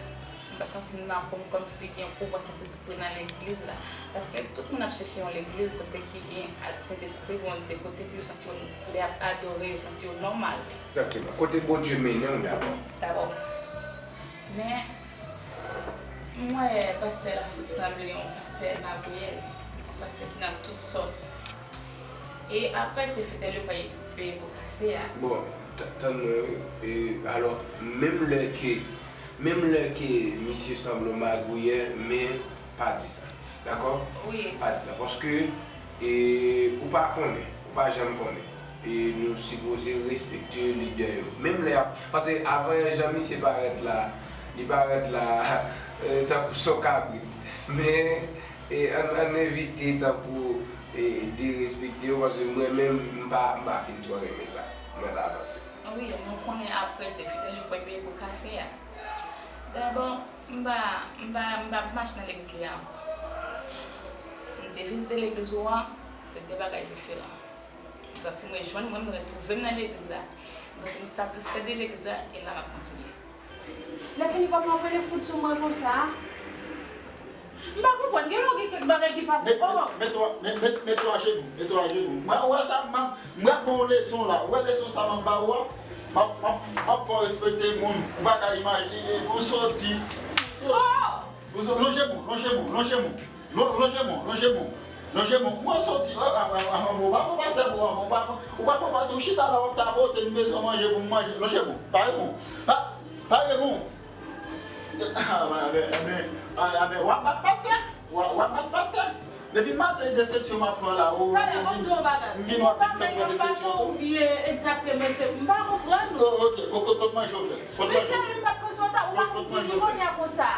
M pa t santi m nan kòm, kòmsi gen pouvwa Sentespri nan legliz la. Paske tout moun ap chèche yon legliz kote ki gen Sentespri Bondye, kote pou yo santi yo, lè y ap adore, yo santi yo nòmal. Egzakteman. Kote Bondye mennen w dabò. Dabò. Men, m wè pastè Lafrik sanble yon pastè magouyè, yon pastè ki nan tout sòs. E apre, se fidèl yo pa peye po kase a. Bon, t-, tann mwen, wi. E, alò, menm lè ke, menm lè ke misye sanble yon magouyè, men pa di sa. Dakò? Wi. Pa di sa. Paske, e, ou pa konnen, ou pa janm konnen. E nou sipoze respekte lidè yo. Menm lè y ap, paske avan jan misye parèt la, li parèt la, e, tankou son kabrit. Men, e, ann, ann evite tankou, e, derespekte yo, paske mwen menm, m pa, m pa fin twò renmen sa. Mwen ta panse. Wi, nou konnen apre se fidèl yo pral peye po kase a. Dabò, m pa, m pa, m pa mache nan legliz li a ankò. M te vizite legliz ou an, se de bagay diferan. M santi m rejwenn mwen, m retwouve m nan legliz la. M santi m satisfè de legliz la, e la m ap kontinye. Lè fini kòman w ap rele fout sou mwen konsa? M pa konprann, gen lè w gen kèk bagay ki pase. Met, oh, met, met, met, met, met ou ajenou, met ou ajenou. Mwen, ou wè sa, m, m ap ba w leson la. Ou wè leson sa m ap ba ou a? M ap, m ap, m ap fè w respekte moun. Ou pa ka imajine, ou soti. Oh! Ou so-, lonje men w, lonje men w, lonje men w. Lon-, lonje men w, lonje men w. Lonje men w. Mwen soti, a, a, a, a, ou pa pran pastè pou an, ou pa pran, ou pa pran pastè, ou chita la, w ap tapote, m bezwen manje pou m manje. Lonje men w. Pare men w. Pa, pare men w. A, ben, ben, ben, a, a, ben, w ap bat pastè. W ap, w ap bat pastè. Depi maten, desepsyon m ap pran la, ou, talè, ou ban m di yon bagay. M vin w ap fè m pran desepsyon tou. Ou bliye egzakteman, mesye, m pa konprann ou. Oh, ok, ko-, ko-, kot manje w fè? Kot manje w fè? Mesye, m pa t panse w ta, ou pa vin kounye a konsa.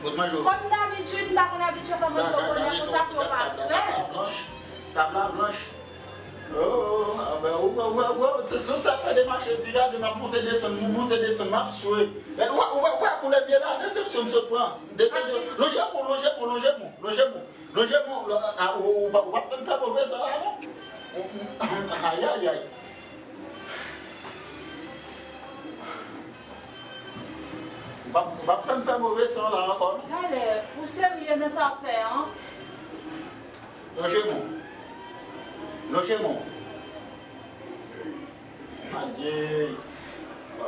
Kot manje w fè? Kòm dabitid, m pa konn abitye fè manje w kounye a konsa pou yo pa frèt. Tab la blanch. Tab la blanch. Oh, ah ben, ou, ou, ou, ou, tout, tout sa fè demache, ti gade, m ap monte desann, m monte desann, m ap swe. Gade, ou wè, ou wè, ou wè koulè m ye la, desepsyon m sot pran. Desepsyon. Lonje men w, lonje men w, lonje men w, lonje men w. Lonje men w, a, ou, ou, ou p ap fè m fè move san la, non? Ayayay. Ou p ap, ou p ap fè m fè move san la ankò, non? Talè, ou serye nan sa w ap fè an? Lonje men w. Lonje men w. Adye.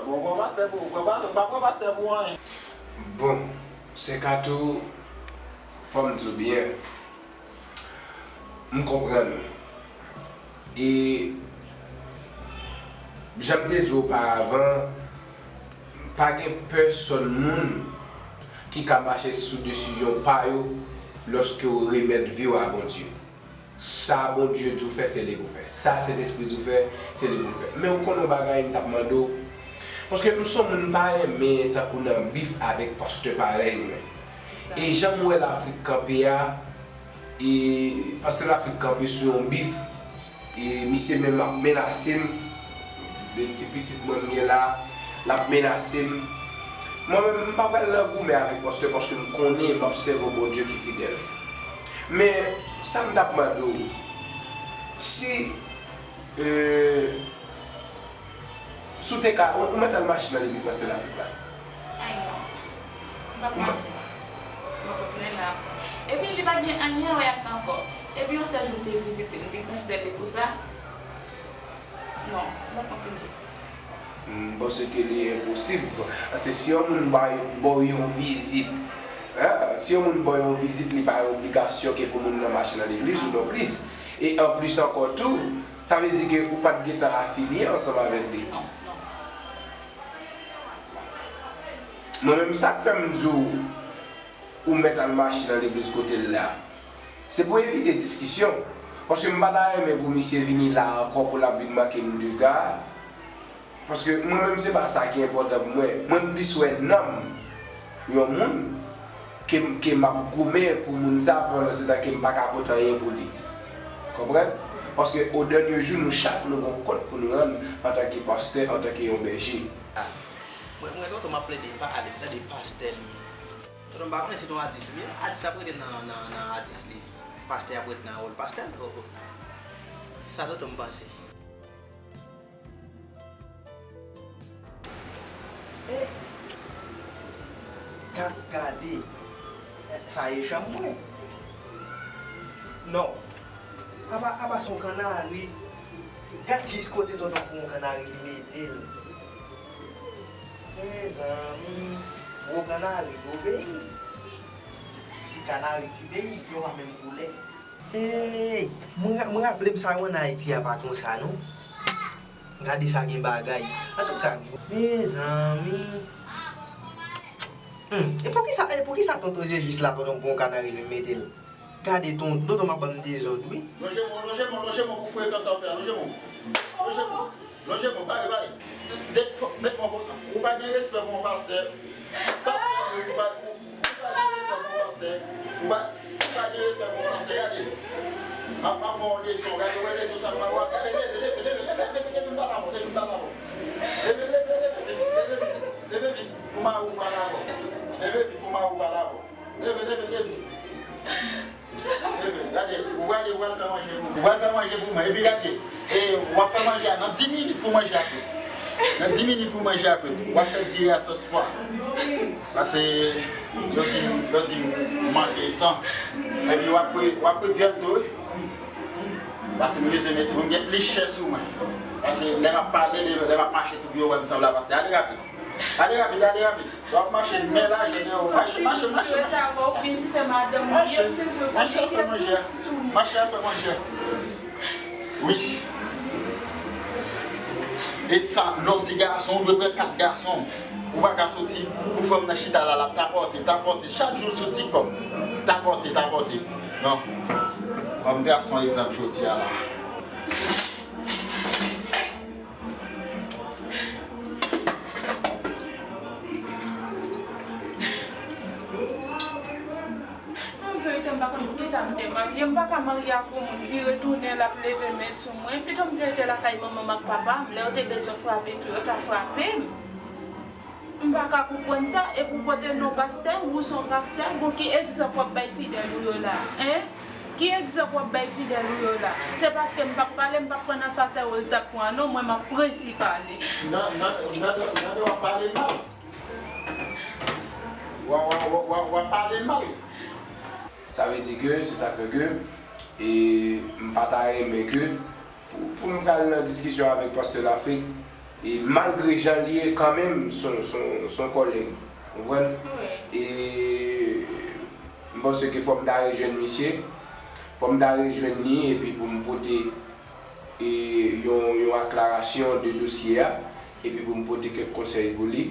Bon, bon, pastè pou, bon, pa, pa pran pastè pou anyen. Bon, Sè Katou, fò m di w byen, m konprann ou. E, jan m te di w oparavan, pa gen pèsonn moun ki ka mache sou desizyon pa yo lòske w remèt vi w a Bondye. Sa Bondye di w fè, se li pou fè. Sa Sentespri di w fè, se li pou fè. Men ou konnen yon bagay m t ap mande w. Paske m se yon moun m pa renmen tankou nan bif avèk pastè parèy mwen. Se sa. E jan m wè Lafrik kanpe a, e pastè Lafrik kanpe sou yon bif, e misye menm ap menase m. De ti pitit mwen m gen la, l ap menase m. Mwen menm, m pa pral nan goumen avèk pastè paske m konnen m ap sèvi yon Bondye ki fidèl. Men, sa m t ap mande w, si, e, si w te ka, ou, ou mèt al mache nan legliz pastè Lafrik la? Ay non. M p ap mache. Mwen kontinye la. Epi li pa gen anyen wè a sa ankò. Epi yon sèl jou m te vizite, m te gen fidèl li pou sa. Non, m ap kontinye. M panse ke li enposib. Paske si yon moun ba, ba w yon vizit, en, si yon moun ba w yon vizit, li pa yon obligasyon ke pou moun nan mache nan legliz ou nonplis. E anplis ankò tou, sa vle di ke ou pa t gentan afilye ansanm avèk li. Non, non. Mwen menm, sa k fè m di w, ou mèt al mache nan legliz kote l la. Se pou evite diskisyon. Paske m pa ta renmen pou misye vini la ankò pou l ap vin manke m dega. Paske mwen menm se pa sa ki enpòtan pou mwen. Mwen m plis wè nanm yon moun ke m, ke m ap goumen pou moun sa pandan se tan ke m pa ka pote anyen pou li. Konprann? Paske au dernier jour nou chak nou gen yon kont pou nou rann antanke pastè, antanke yon bèje. Mwen, mwen tonton m ap plede pa ale, m tande pastè li. Tonton m pa konnen si se yon atis li ye. Atis ap rete nan, nan, nan atis li. Pastè ap rete nan wòl pastè l. Oh, oh. Sa tonton m panse. Eh, gad, gade. Sa e chanm mwen. Non. Apa, apa se yon kannari. Gad jis kote tonton pran yon kannari li mete l. Mezanmi, gwo kannari, gwo peyi. Ti, ti, ti, ti kannari, ti peyi, yo pa menm koulè. Hey, mwen ra-, mwen raple m sa yo ann Ayiti a pa konsa non. Gade sa gen bagay. Antouka, mezanmi. Hmm, e poukisa, e poukisa tonton Jejis la tonton pran yon kannari li mete l? Gade ton, tonton m ap ban m dezòd wi. Lonje men w, lonje men w, lonje men w pou frekans sa w fè a, lonje men w. Lonje men w. Lonje men w, pale, pale. Met men w konsa. Ou pa gen respè pou yon pastè. Pastè, ou pa, ou, ou pa gen respè pou yon pastè. Ou pa, ou pa gen respè pou yon pastè. Gade. M ap, m ap ba w leson. Gade, ou wè leson sa m ap ba w. Gade, leve, leve, leve, leve, leve, leve, m pale avè w, leve, m pale avè w. Leve, leve, leve, leve, leve vit, leve vit, pou mari w pale avè w. Leve vit, pou mari w pale avè w. Leve, leve, leve. Leve, gade, ou prale, ou pral fè manje pou mwen. Ou pral fè manje pou mwen. Epi gade, e, w ap fè manje a nan dis minit pou manje a kwit. Nan dis minit pou manje a kwit. W ap fè diri a sòs pwa. Paske yo di, yo di m manke san. Epi w ap kwit, w ap kwit vyann tou, wi. Paske m bezwen mete pou m gen plis chè sou mwen. Paske lè m ap pale, lè, lè m ap mache, tout yo wè m sanble a pastè. Ale rapid. Ale rapid, ale rapid. W ap mache men laje dèyè w. Mache, mache, mache, mache. Mache, mache, al fè manje a. Mache, al fè manje a. Wi. E sa, lè w se gason, ou dwe pran kat gason. Ou pa ka soti pou fanm nan chita la, l ap tapòte, tapòte. Chak jou l sou TikTok. Tapòte, tapòte. Non. Ban m trase yon egzanp jodi a la. An verite, m pa konn poukisa m te marye. M pa ka marye ak yon moun vire tounen, l ap leve men sou mwen. Pito m te rete lakay manman m ak papa m. Lè yo te bezwen frape tou, yo ta frape m. M pa ka konprann sa. Epi w pote non pastè, ou se yon pastè, bon, ki egzanp w ap bay fidèl ou yo la, en? Ki egzanp w ap bay fidèl ou yo la? Se paske m p ap pale, m p ap pran nan sa sè Rose t ap pran an non, mwen m ap presi pale. Nan, nan, nan, nan, w ap pale mal. W ap, w ap, w ap, w ap pale mal. Sa vle di ke, se sa k fè ke, e, m pa ta renmen ke, pou, pou m pral nan diskisyon avèk pastè Lafrik, e malgre jan l ye, kanmenm, se yon, se yon, se yon kòlèg. Ou konprann? Wi. E m panse ke fò m ta rejwenn misye, fò m ta rejwenn li, epi pou m pote, e, yon, yon aklarasyon de dosye a, epi pou m pote kèk konsèy pou li.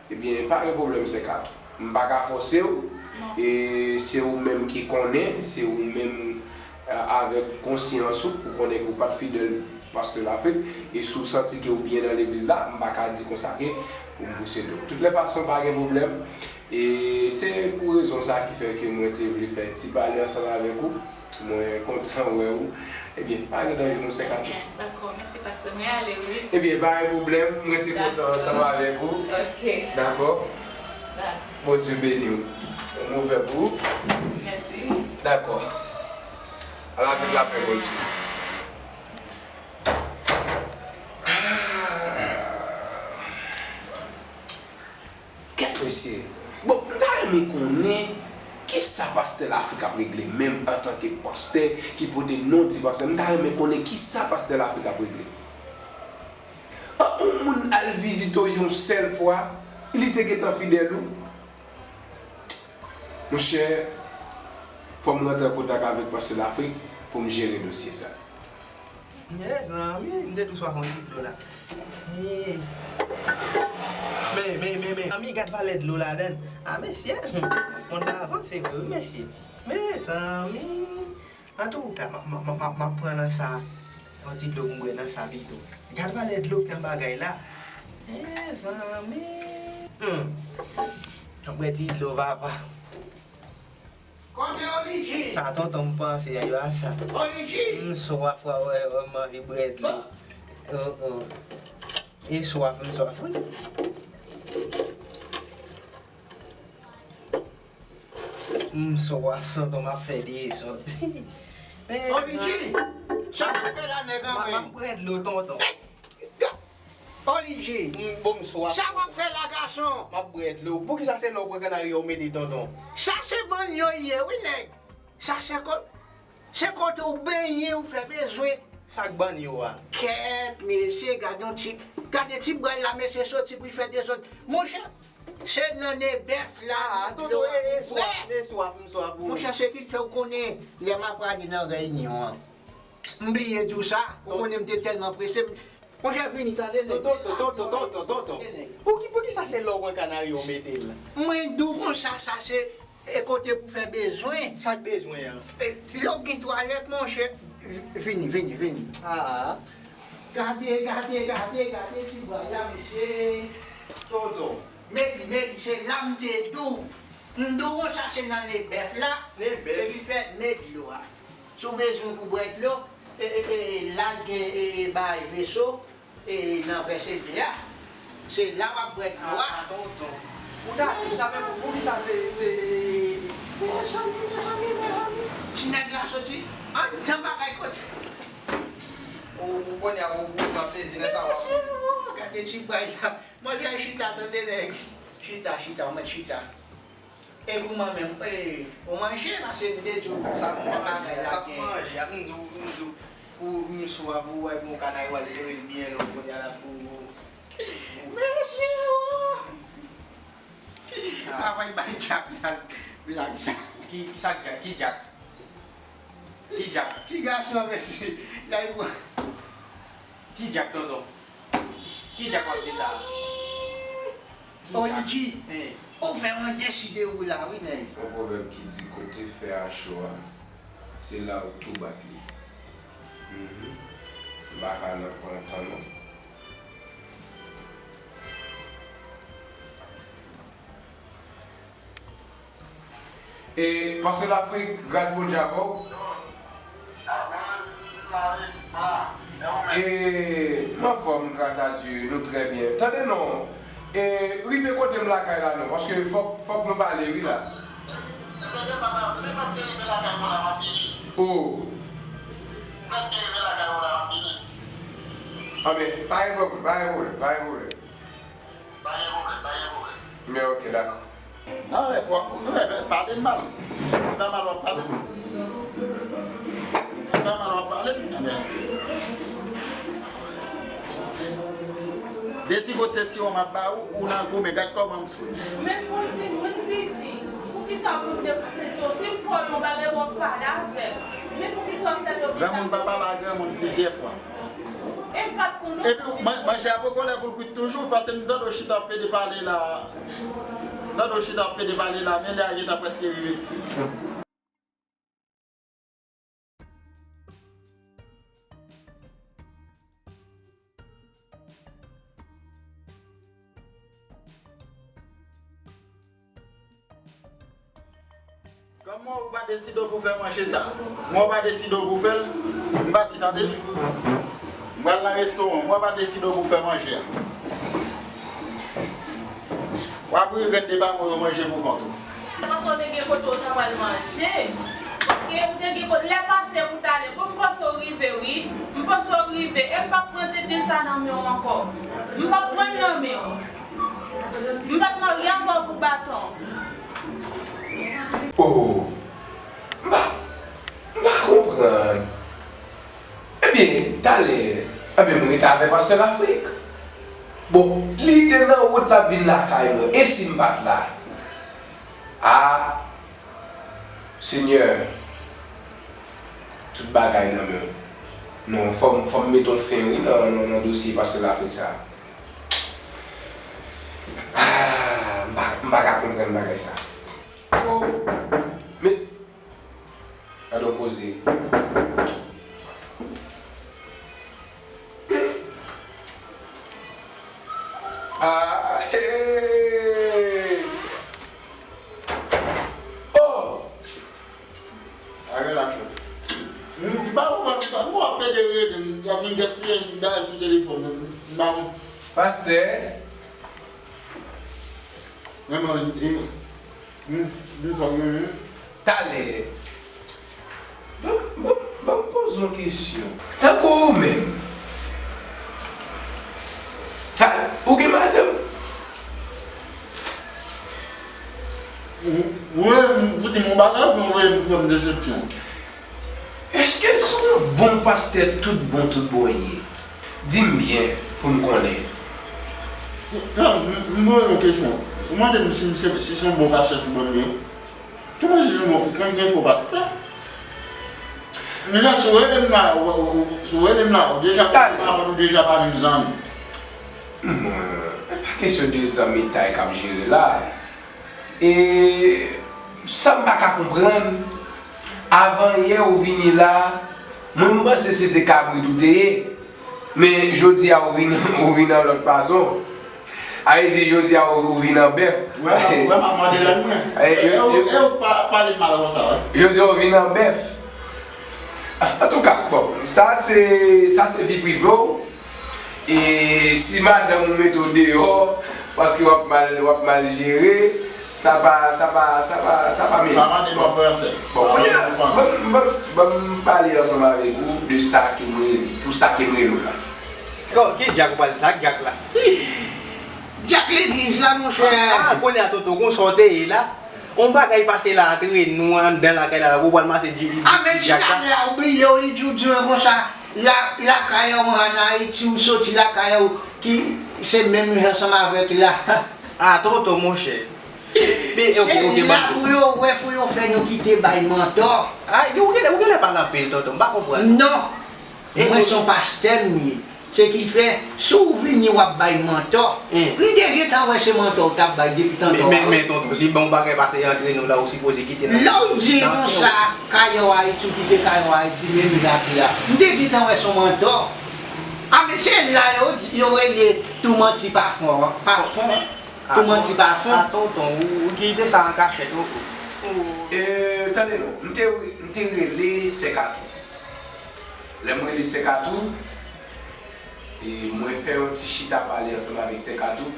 Ebyen, pa gen pwoblèm, senkant. M pa ka fòse w. Non. E se ou menm ki konnen, se ou menm, a, avèk konsyans ou, ou konnen ke w pa t fidèl pastè Lafrik, e si w santi ke w byen nan legliz la, m pa ka di konsa ke pou m pouse do. Tout lè fason, pa gen pwoblèm. E se pou rezon sa ki fè ke mwen te vle fè ti pale ansanm avèk ou. Mwen kontan wè ou. Ebyen, pa gen danje non, senkant. Ebyen, dakò, mèsi pastè, mwen ale wi. Ebyen, pa gen pwoblèm, mwen te kontan ansanm avèk ou. Ok. Dakò? Dakò. Bondye beni w. Nou ouvè pou ou. Mèsi. Dakò. Ala vin lapè Bondye. Kèt mesye. Bon, m ta renmen konnen kisa pastè Lafrik ap regle menm antanke pastè ki pote non ti pastè. M ta renmen konnen kisa pastè Lafrik ap regle. An, yon moun al vizite w yon sèl fwa, li te gentan fidèl ou. Monchè, fò m rantre an kontak avèk pastè Lafrik pou m jere dosye sa. Mezanmi, m te tou swaf yon ti dlo la. Hey. Men, men, men, men. Zanmi, gad valè dlo ladann. A, mesye. Mond la avanse vre, wi, mesye. Mezanmi. Antouka, m, m, m, m, m ap pran nan sa. Yon ti dlo pou m bwè nan sa pito. Gad valè dlo k nan bagay la. Mezanmi. Hmm. Mwen bwè ti dlo, papa. Kote Olidji? Sa tonton m panse a yo a sa. Olidji! M swaf, wè, wè, wè, m anvi bwè dlo. Oh, oh. E swaf, m swaf, wi. M swaf, tonton, m ap fè dezòd. Olidji, sa w ap fè la, nèg anmwey? M ap bwè dlo, tonton. Olidji, m, bon, m swaf. Sa w ap fè la, gason? M ap bwè dlo. Poukisa se lè w pran kanari w mete, tonton? Sa se bann yo ye, wi, nèg. Sa se ko-, se kote w benyen, w fè bezwen. Sa k bann yo a? Kèt, mesye, gade yon ti, gade ti bwèl la, mesye, soti pou l fè dezòd. Monchè, se nan nen bèf la. Ah, tonton, e, e swaf, e swaf, m swaf, wi. Monchè, se ki fè w konnen, lè m ap prale nan reyinyon an. M bliye di w sa, ou konnen m te tèlman prese, m, monchè, vini, tande, nèg. Tonton, tonton, tonton, tonton, tonton. Tande, nèg. Pouki, poukisa se lè w pran kanari w mete l? Mwen di w konsa, sa se e kote pou fè bezwen. Sa k bezwen an? E, lè w gen twalèt, monchè, vini, vini, vini. Ah. Gade, gade, gade, gade ti bwèl la, mesye. Tonton. Medi, medi, se la m te di w. M di w konsa se nan nen bèf la. Nen bèf. Epi fè medi yo a. Si w bezwen pou bwè dlo, e, e, e, la gen, e, e, bay veso, e, nan vèse de a. Se la w ap bwè dlo a. Ah, ah, tonton. Ou ta di m sa, men pou, poukisa se, se... Mezanmi, mezanmi, mezanmi. Ti nèg la soti anndan bagay kote. Ou, ou konnen a, ou, ou pran plezi nan sa w ap di. Gade ti bwèl la. Manje chita, tande, nèg. Chita, chita, mwen chita. E pou mwen menm, e, ou manje, paske m te di w, sa pou manje, sa pou manje, a, m di w, m di w, pou m swaf, pou w wè bon kanay, w al sere l byen lwen, kounye a la pou ou. Mesye, o! Ah. Apre bay Dyak la, blag sa. Ki, ki sa k Dyak? Ki Dyak? Ki Dyak? Ti gason, mesye, la, e pou. Ki Dyak, tonton? Ki Dyak w ap di sa? Ki Dyak? Olidji, ou fè mwen deside ou la, wi, nèg. Yon pwovèb ki di, kote fè a cho a, se la ou tou bat li. Mhm. M pa ka nan pran tan, non. E, Pastè Lafrik, gras Bondye avè w. E, m anfòm, gras a Dye, nou trè byen. Tande non, e, rive kote m lakay la non, paske fòk, fòk nou pale wi la. O. Anben, pa gen pwoblèm, pa gen pwoblèm, pa gen pwoblèm. Pa gen pwoblèm, pa gen pwoblèm. Men ok, dakò. Non, men, bon, men, men, pale m mal. Li pa mal w ap pale m. Li pa mal w ap pale m. Anben. De ti gout se tiwon m ap ba ou, ou nan goumen, gad kòman m sou. Men pou timoun piti, poukisa pou m te pote tiwon? Si m fè w yon bagay, w ap pale avè m. Men poukisa w sèl oblije... Granmoun pa pale ak granmoun plizyè fwa. E m pa t konn non. Epi w, man-, manje a poko lè pou l kwit toujou, paske m tande w chita ap pede pale la. M tande w chita ap pede pale la, men lè a gentan prèske rive. Kòm mwen ou pa deside w pou fè manje sa, mwen ou pa deside w pou fè l, m pati tande. M pral nan restoran, mwen ou pa deside w pou fè manje a. W ap ri grenn de pa mwen yo manje pou kont ou. Paske w te gen kote w ta pral manje. Oke, ou te gen kote, lè pase pou t ale. Bon, m panse w rive, wi. M panse w rive. E m p ap pran tenten sa nan men w ankò. M p ap pran l nan men w. M pa t marye avè w pou baton. Oh, m pa, m pa konprann. Ebyen, talè, ebyen, m rete avè pastè Lafrik. Bon, li te nan wout l ap vin lakay mwen. E si m pa t la? Ah, Senyè, tout bagay nan men w. Non, fò m, fò m mete yon fen, wi, nan, nan, nan dosye pastè Lafrik sa. Ah, m pa, m pa ka konprann bagay sa. Oh, men, gade yon koze. Men, men, M pa konprann sa. M wè pede rele m, y ap vin gaspiye bagay sou telefòn mwen. M pa konprann. Pastè. Men mwen, m, m, m, m, Talè. Ban, ban, ban m poze yon kesyon. Tankou ou menm. Ta, ou gen madanm? Ou, ou rele m pou di m yon bagay oubyen ou rele m pou fè m desepsyon? Èske se yon bon pastè tout bon tout bon ye? Di m byen pou m konnen. Frè m, m poze yon kesyon. Ou mande m si m se, si se yon bon pastè tout bon ye. Kòman si se yon bon, kòman gen fo pastè? Deja, si w rele m la, ou, ou, ou, si w rele m la, ou deja, ou deja pa menm zanmi. Bon, e pa kesyon de zanmitay k ap jere la. E sa m pa ka konprann, avan yè ou vini la, mwen m panse se te kabrit ou te ye, men jodi a ou vin, ou vin an lòt fason. A vle di, jodi a ou, ou vin an bèf. Wè, wè, m ap mande lè mwen. E, yo, e, yo, e, yo pa, pale m mal konsa, wè. Jodi a ou vin an bèf. Antouka, bon, sa se, sa se vi prive w. E si madanm ou mete w deyò, paske w ap mal, w ap mal jere, sa pa, sa pa, sa pa, sa pa mele. Pa mande m an fransè. Bon, kounye a, ban m, ban m, ban m pale ansanm avèk ou de sa ke m rele, pou sa ke m rele w la. Ki djak ou pale sa, djak la? Djak legliz la, monchè. Ah, kounye a, tonton, konsa w te ye la? On bagay pase la antre nou anndan lakay la, la pou pral mache di. Ah, men ti talè a ou bliye w, li di w di mwen konsa, la, lakay ou ann Ayiti, ou soti lakay ou, ki se menm jan ansanm avèk la. Ah, tonton, monchè. Men, ok, ok, se la pou yo wè, pou yo fè nou kite bay mantò. Ah, yo, ou genlè, ou genlè pale anpil, tonton, m pa konprann. Non. Mwen se yon pastè m ye. Se ki fè, si w vini w ap bay mantò, m te gentan wè se mantò w t ap bay depi tantò a. Men, men, men, tonton, si bon bagay pase antre nou la, ou sipoze kite nan. Lè w di konsa, kay ou Ayiti, ou kite kay ou Ayiti, men m la ki la. M te gentan wè se yon mantò. A, men se la yo, yo rele tou manti pa fon, pa fon. Tou manti pa fon. A, tonton, ou, ou kite sa an kachèt, ou, ou. E, tande non, m te, m te rele Sè Katou. Lè m rele Sè Katou, e mwen fè yon ti chita pale ansanm avèk Sè Katou.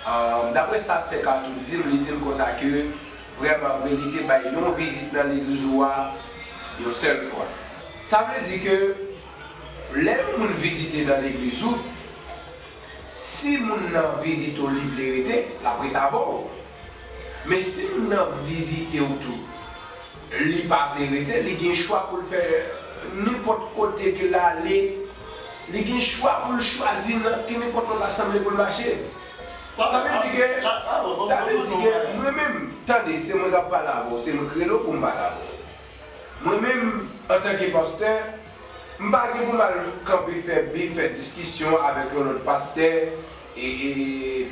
Ahn, daprè sa Sè Katou di m, li di m konsa ke vrèman vre, li te bay yon vizit nan legliz ou a yon sèl fwa. Sa vle di ke lè yon moun vizite nan legliz ou, si moun nan vizite w, li vle rete, l ap rete avè w. Men si moun nan vizite w tou, li pa vle rete, li gen chwa pou l fè nenpòt kote ke l ale, li gen chwa pou l chwazi nan ki nenpòt lòt asanble pou l mache. Sa vle di ke, sa vle di ke mwen menm, tande, se mwen k ap pale avè w, se mwen k rele w pou m pale avè w. Mwen menm, antanke pastè, m pa gen pou m al kanpe fè bif, fè diskisyon avèk yon lòt pastè, e, e,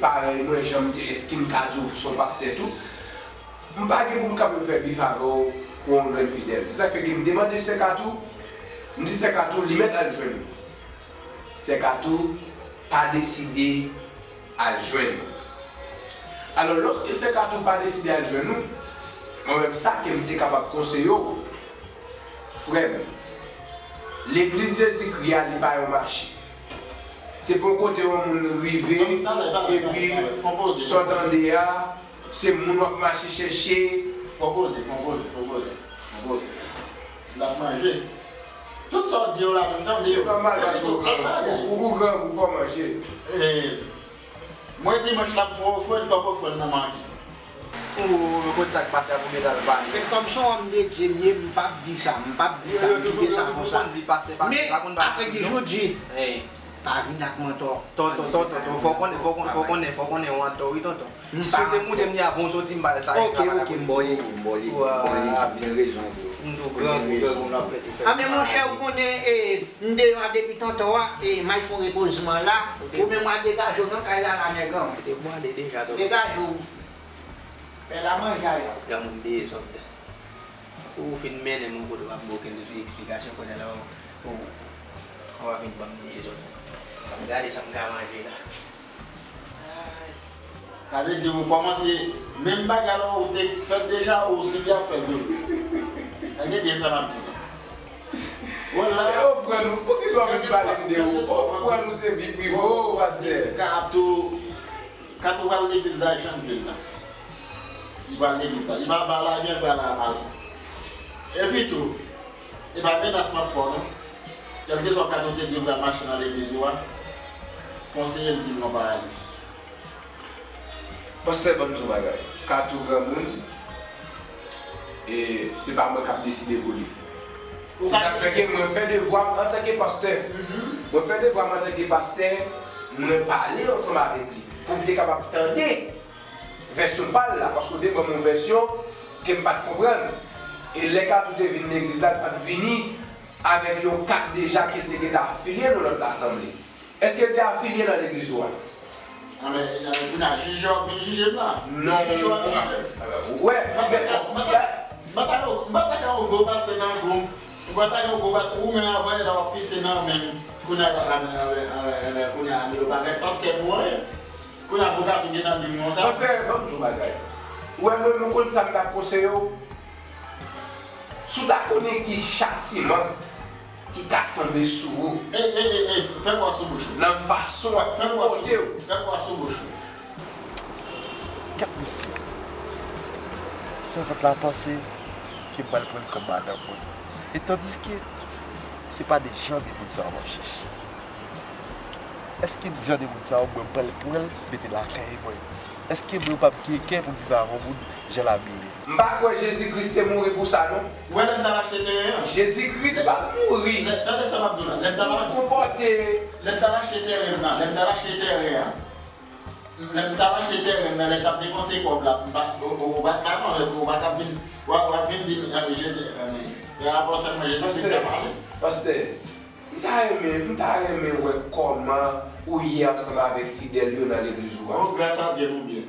parèy mwen, jan m te, èske m ka di w se yon pastè tou? M pa gen pou m kanpe fè bif avè w pou yon grenn fidèl. Se sa k fè ke m demande Sè Katou, m di Sè Katou, li mèt al jwenn ou. Sè Katou pa deside al jwenn ou. Alò, lòske Sè Katou pa deside al jwenn ou, mwen menm sa ke m te kapab konseye w, frè m, legliz Jezikri a, li pa yon mache. Se pa yon kote yon moun rive, epi sa w tande a, se moun w ap mache chèche. Fò poze, fò poze, fò poze, fò poze. L ap manje. Tout sa w di yo la, m tande yo. Se nòmal, paske ou, ou, ou grangou, fò manje. E, mwen dimanch la, m fè ofrann, m p ap ofrann nan manke. Ou, ou konn sa k pase a pou gen al pale. Men kòm se yon òm de Dye m ye, m p ap di sa, m p ap di sa, m kite sa konsa. Men, apre ki jodi, pa vin ak mantò. Tonton, tonton, tonton, fò konnen, fò konnen, fò konnen, fò konnen w antò, wi, tonton. Si w te moute m ni avan w soti, m pa sa. Ok, ok, m ba w li, m ba w li, m ba w li, m gen rezon, bro. M tou grangou, grangou, m ap mete fè. A, men monchè, ou konnen, e, m deyò a depi tantò a, e, m al fè yon repozman la, ou menm w al degaje w nan kay la, la, nèg an. Te bwale deja, tonton. Degaje w. Fè la manje a la. Granmoun dezòd. Ou fin mennen m yon kote w ap boke m tout eksplikasyon kounye a la, ou, ou, ou ap vin ban m dezòd. Gade sa m ka manje la. Ay. Sa vle di ou kòmanse menm bagay la ou te fè l deja, ou sigi ap fè l toujou. Tande byen sa m ap di w la. Yo, frè nou, poukisa w vin pale m de ou? O, frè nou, se vi prive w, pastè. Katou, Katou pral legliz la, Chanvil la. Li pral legliz la. Li pa ba la, li pa la mal. Epi tou, e pa menas m ap fè w non. Kèlkeswa Katou te di w pral mache nan legliz ou a, konseye l di l non pa ale. Pastè, ban m di w bagay. Katou granmoun, e se pa mwen k ap deside pou li. Se sa k fè ke mwen fè devwa m antanke pastè. Mwen fè devwa m antanke pastè, mwen pale ansanm avèk li pou m te kapab tande vèsyon pa l la, paske w te ban m yon vèsyon ke m pa t konprann. E lè Katou te vin legliz la, l pa t vini avèk yon kat deja ke l te gentan afilye nan lòt lasanble. Èske l te afilye nan legliz ou a? Anben, kounye a, jije w ap vin jije m la. Non. Jije w ap vin jije m. Ou wè, m pa ta ka, m pa ta, m pa ta ka yon gwo pastè nan gwo. M pa ta ka yon gwo pastè, ou menm avan yè la w ap pise nan men m. Kounye a, anben, anben, anben, anben, kounye a, anben, yo pa mèt pastè pou anyen. Kounye a, pou Katou gentan di m konsa. Pastè, ban m di w bagay. Ou wè, mwen, mwen konn sa m t ap konseye w. Si w ta konnen ki chatiman ki ka tonbe sou ou. Ey, ey, ey, ey, fè kwa sou bouch ou. Nan fason w ap konpòte w. Fè kwa sou bouch ou. Gad mesye. Sèvant la panse ke m pral pran l kòm madanm mwen. E tandiske se pa de jan de moun sa yo m ap chèche. Èske jan de moun sa yo, mwen, m pral pran l mete lakay mwen? Èske mwen, m p ap gen kè pou m viv avè yon moun jan l abiye? M pa kwè Jezi Kris te mouri pou sa, non. Ou wè lè m t al achte teren an? Jezi Kris pa t mouri. Lè, tande sa m ap di w la. Lè m t al, pou konpòte, lè m t al achte teren m nan, lè m t al achte teren an, lè m t al achte teren m nan, lè m t ap depanse kòb la, m pa, ou, ou, ou pa t la non, ou pa t ap vin, w ap, w ap vin di m, "Anben, Jezi, anben." E apre sèlman Jezi Kris ka pale. Pastè, pastè, m ta renmen, m ta renmen wè kòman ou ye ansanm avèk fidèl yo nan legliz ou a. Oh, grâce à Dieu, nou byen.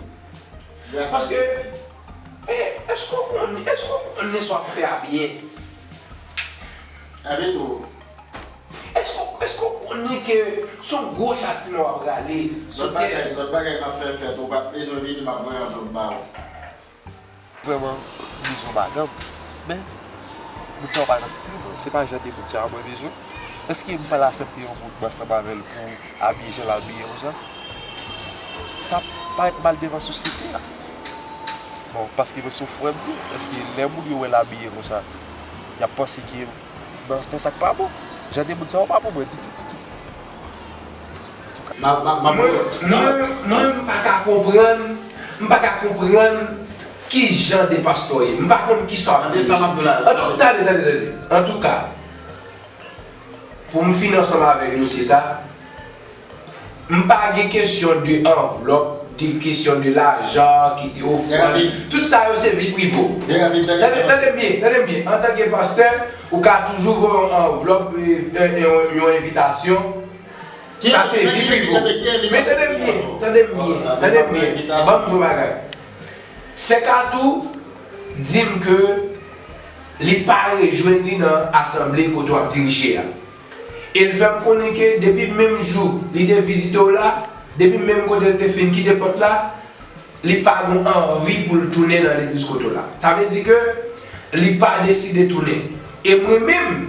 Grâce à Dieu. Paske, eh, èske w konn, èske w konnen sa w ap fè a byen? Envite w. Èske, èske w konnen ke se yon gwo chatiman w ap rale sou tèt ou? Lòt bagay, lòt bagay m ap fè fèt, ou pa t bezwen vini, m ap voye anvlòp ba ou. Vrèman, m bezwen yon madanm. Men, moun sa yo pa nan stil mwen. Se pa jan de moun sa yo mwen bezwen. Èske m pral aksepte yon moun m ansanm avè l pou abiye jan l abiye konsa? Sa parèt mal devan sosyete a. Bon, paske mwen se yon frè m tou. Èske lè moun yo wè l abiye konsa, y ap panse ke m nan fè sa k pa bon? Jan de moun sa yo pa pou mwen ditou, ditou, ditou. Antouka. Mwen, mwen, mwen, m pa ka konprann, m pa ka konprann ki jan de pastè w ye. M pa konn kisa w ap dirije. Tande sa m ap di w la. Antouka, tande, tande, tande. Antouka, pou m fini ansanm avèk dosye sa, m pa gen kesyon de anvlòp, de kesyon de lajan ki te ofrann. Tout sa yo se vi prive w. Tande, tande m byen, tande m byen. Antanke pastè, ou ka toujou voye yon anvlòp, e, e, e, yon, yon envitasyon. Sa se vi prive w. Men tande m byen, tande m byen, tande m byen. Ban m di w yon bagay. Sè Katou di m ke li pa rejwenn li nan asanble kote w ap dirije a. E l fè m konnen ke depi menm jou li te vizite w la, depi menm kote l te fin kite pòt la, li pa gen anvi pou l tounen nan legliz kote w la. Sa vle di ke li pa deside tounen. E mwen menm,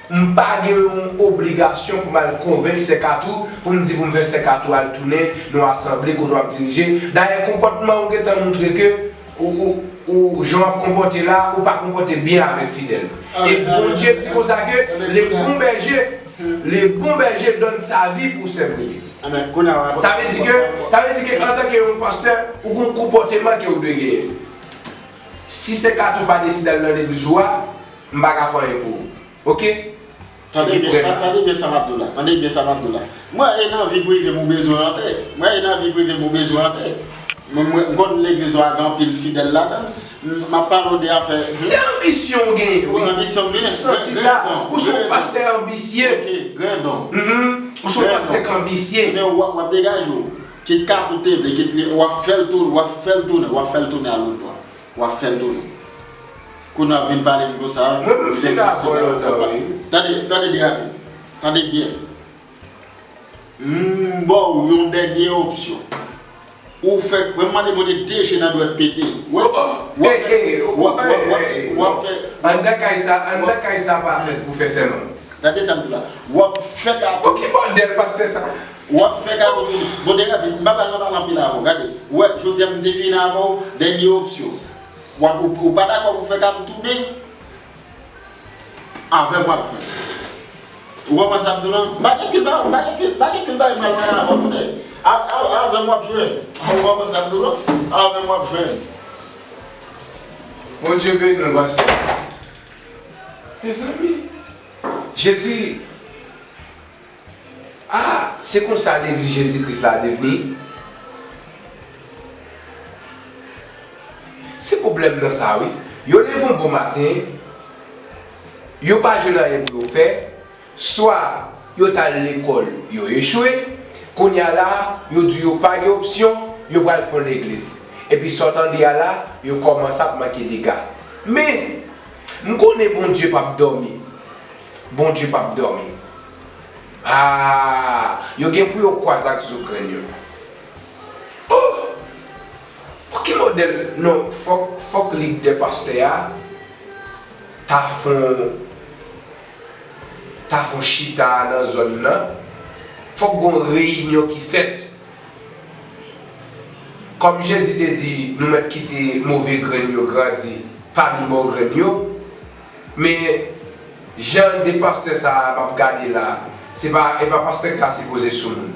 m pa gen yon obligasyon pou m al konvenk Sè Katou, pou m di pou m fè Sè Katou al tounen nan yon asanble kote w ap dirije. Dayè, konpòtman w gentan montre ke ou, ou, ou, jan w ap konpòte la, ou pa konpòte byen avèk fidèl. E Bondye di konsa ke le bon berger, le bon berger donne sa vie pour ses brebis. Sa vle di ke, sa vle di ke antanke yon pastè, ou gen yon konpòteman ke ou dwe genyen. Si Sè Katou pa deside al nan legliz ou a, m pa ka fè anyen pou ou. Oke? Tande byen, tande byen sa m ap di w la. Tande byen sa m ap di w la. Mwen, e nan vi prive m ou bezwen antre. Mwen, e nan vi prive m ou bezwen antre. Mwen, mwen, m konn legliz ou a gen anpil fidèl ladan l. M ap pale w de afè. Se anbisyon w genyen, wi. Anbisyon m genyen. M santi sa. Ou se yon pastè anbisye. Oke, grandon. Ou se yon pastè k anbisye. Ebyen, w ap, w ap degaje w. Kit Katou te vle, kit li, w ap fè l tounen, w ap fè l tounen, w ap fè l tounen a lòt bò. W ap fè l tounen. Kounye w ap vin pale m konsa. Mwen, m fin dakò lontan, wi. Tande, tande, Deravin. Tande byen. M ba w yon dènye opsyon. Ou fè, mwen mande Bondye deje nan dwèt pete. W ap, w ap fè, w ap fè. Anndan kay sa, anndan kay sa pa fèt pou fè sèman. Gade sa m di w la. W ap fè kato. Bon, ki modèl pastè sa? W ap fè kato tounen. Bon, de rèv, m pa pral nan pale anpil avè w. Gade, ou wè, jodi a m te vin avè w, dènye opsyon. W ap, ou, ou pa dakò pou fè kato tounen? Avè m w ap jwenn. Ou konprann sa m di w lan? M pa gen pil ba, m pa gen pil, m pa gen pil bagay m pral pale avè w tounen. A, a, avè m w ap jwenn. Ou konprann sa m di w lan? Avè m w ap jwenn. Bondye beni w, pastè. Mezanmi. Jezi. Ah, se konsa legliz Jezi Kris la devni? Se pwoblèm nan sa, wi. Yo leve yon bon maten, yo pa jwenn anyen pou yo fè, swa yo t al lekòl, yo echwe, kounye a la, yo di yo pa gen opsyon, yo pral fè yon legliz. Epi sa w tande a la, yo kòmanse ap manke dega. Men, m konnen Bondye p ap dòmi. Bondye p ap dòmi. Ah, yo gen pou yo kwaze ak zo grenn yo. Oh! Bon, ki modèl? Non, fòk, fòk lidè pastè a ta fon, ta fon chita nan zòn nan. Fòk gon reyinyon ki fèt. Kòm Jezi te di, nou mèt kite move grenn yo grandi pami bon grenn yo, men jan de pastè sa a m ap gade la, se pa, e pa pastè k ta sipoze sou moun.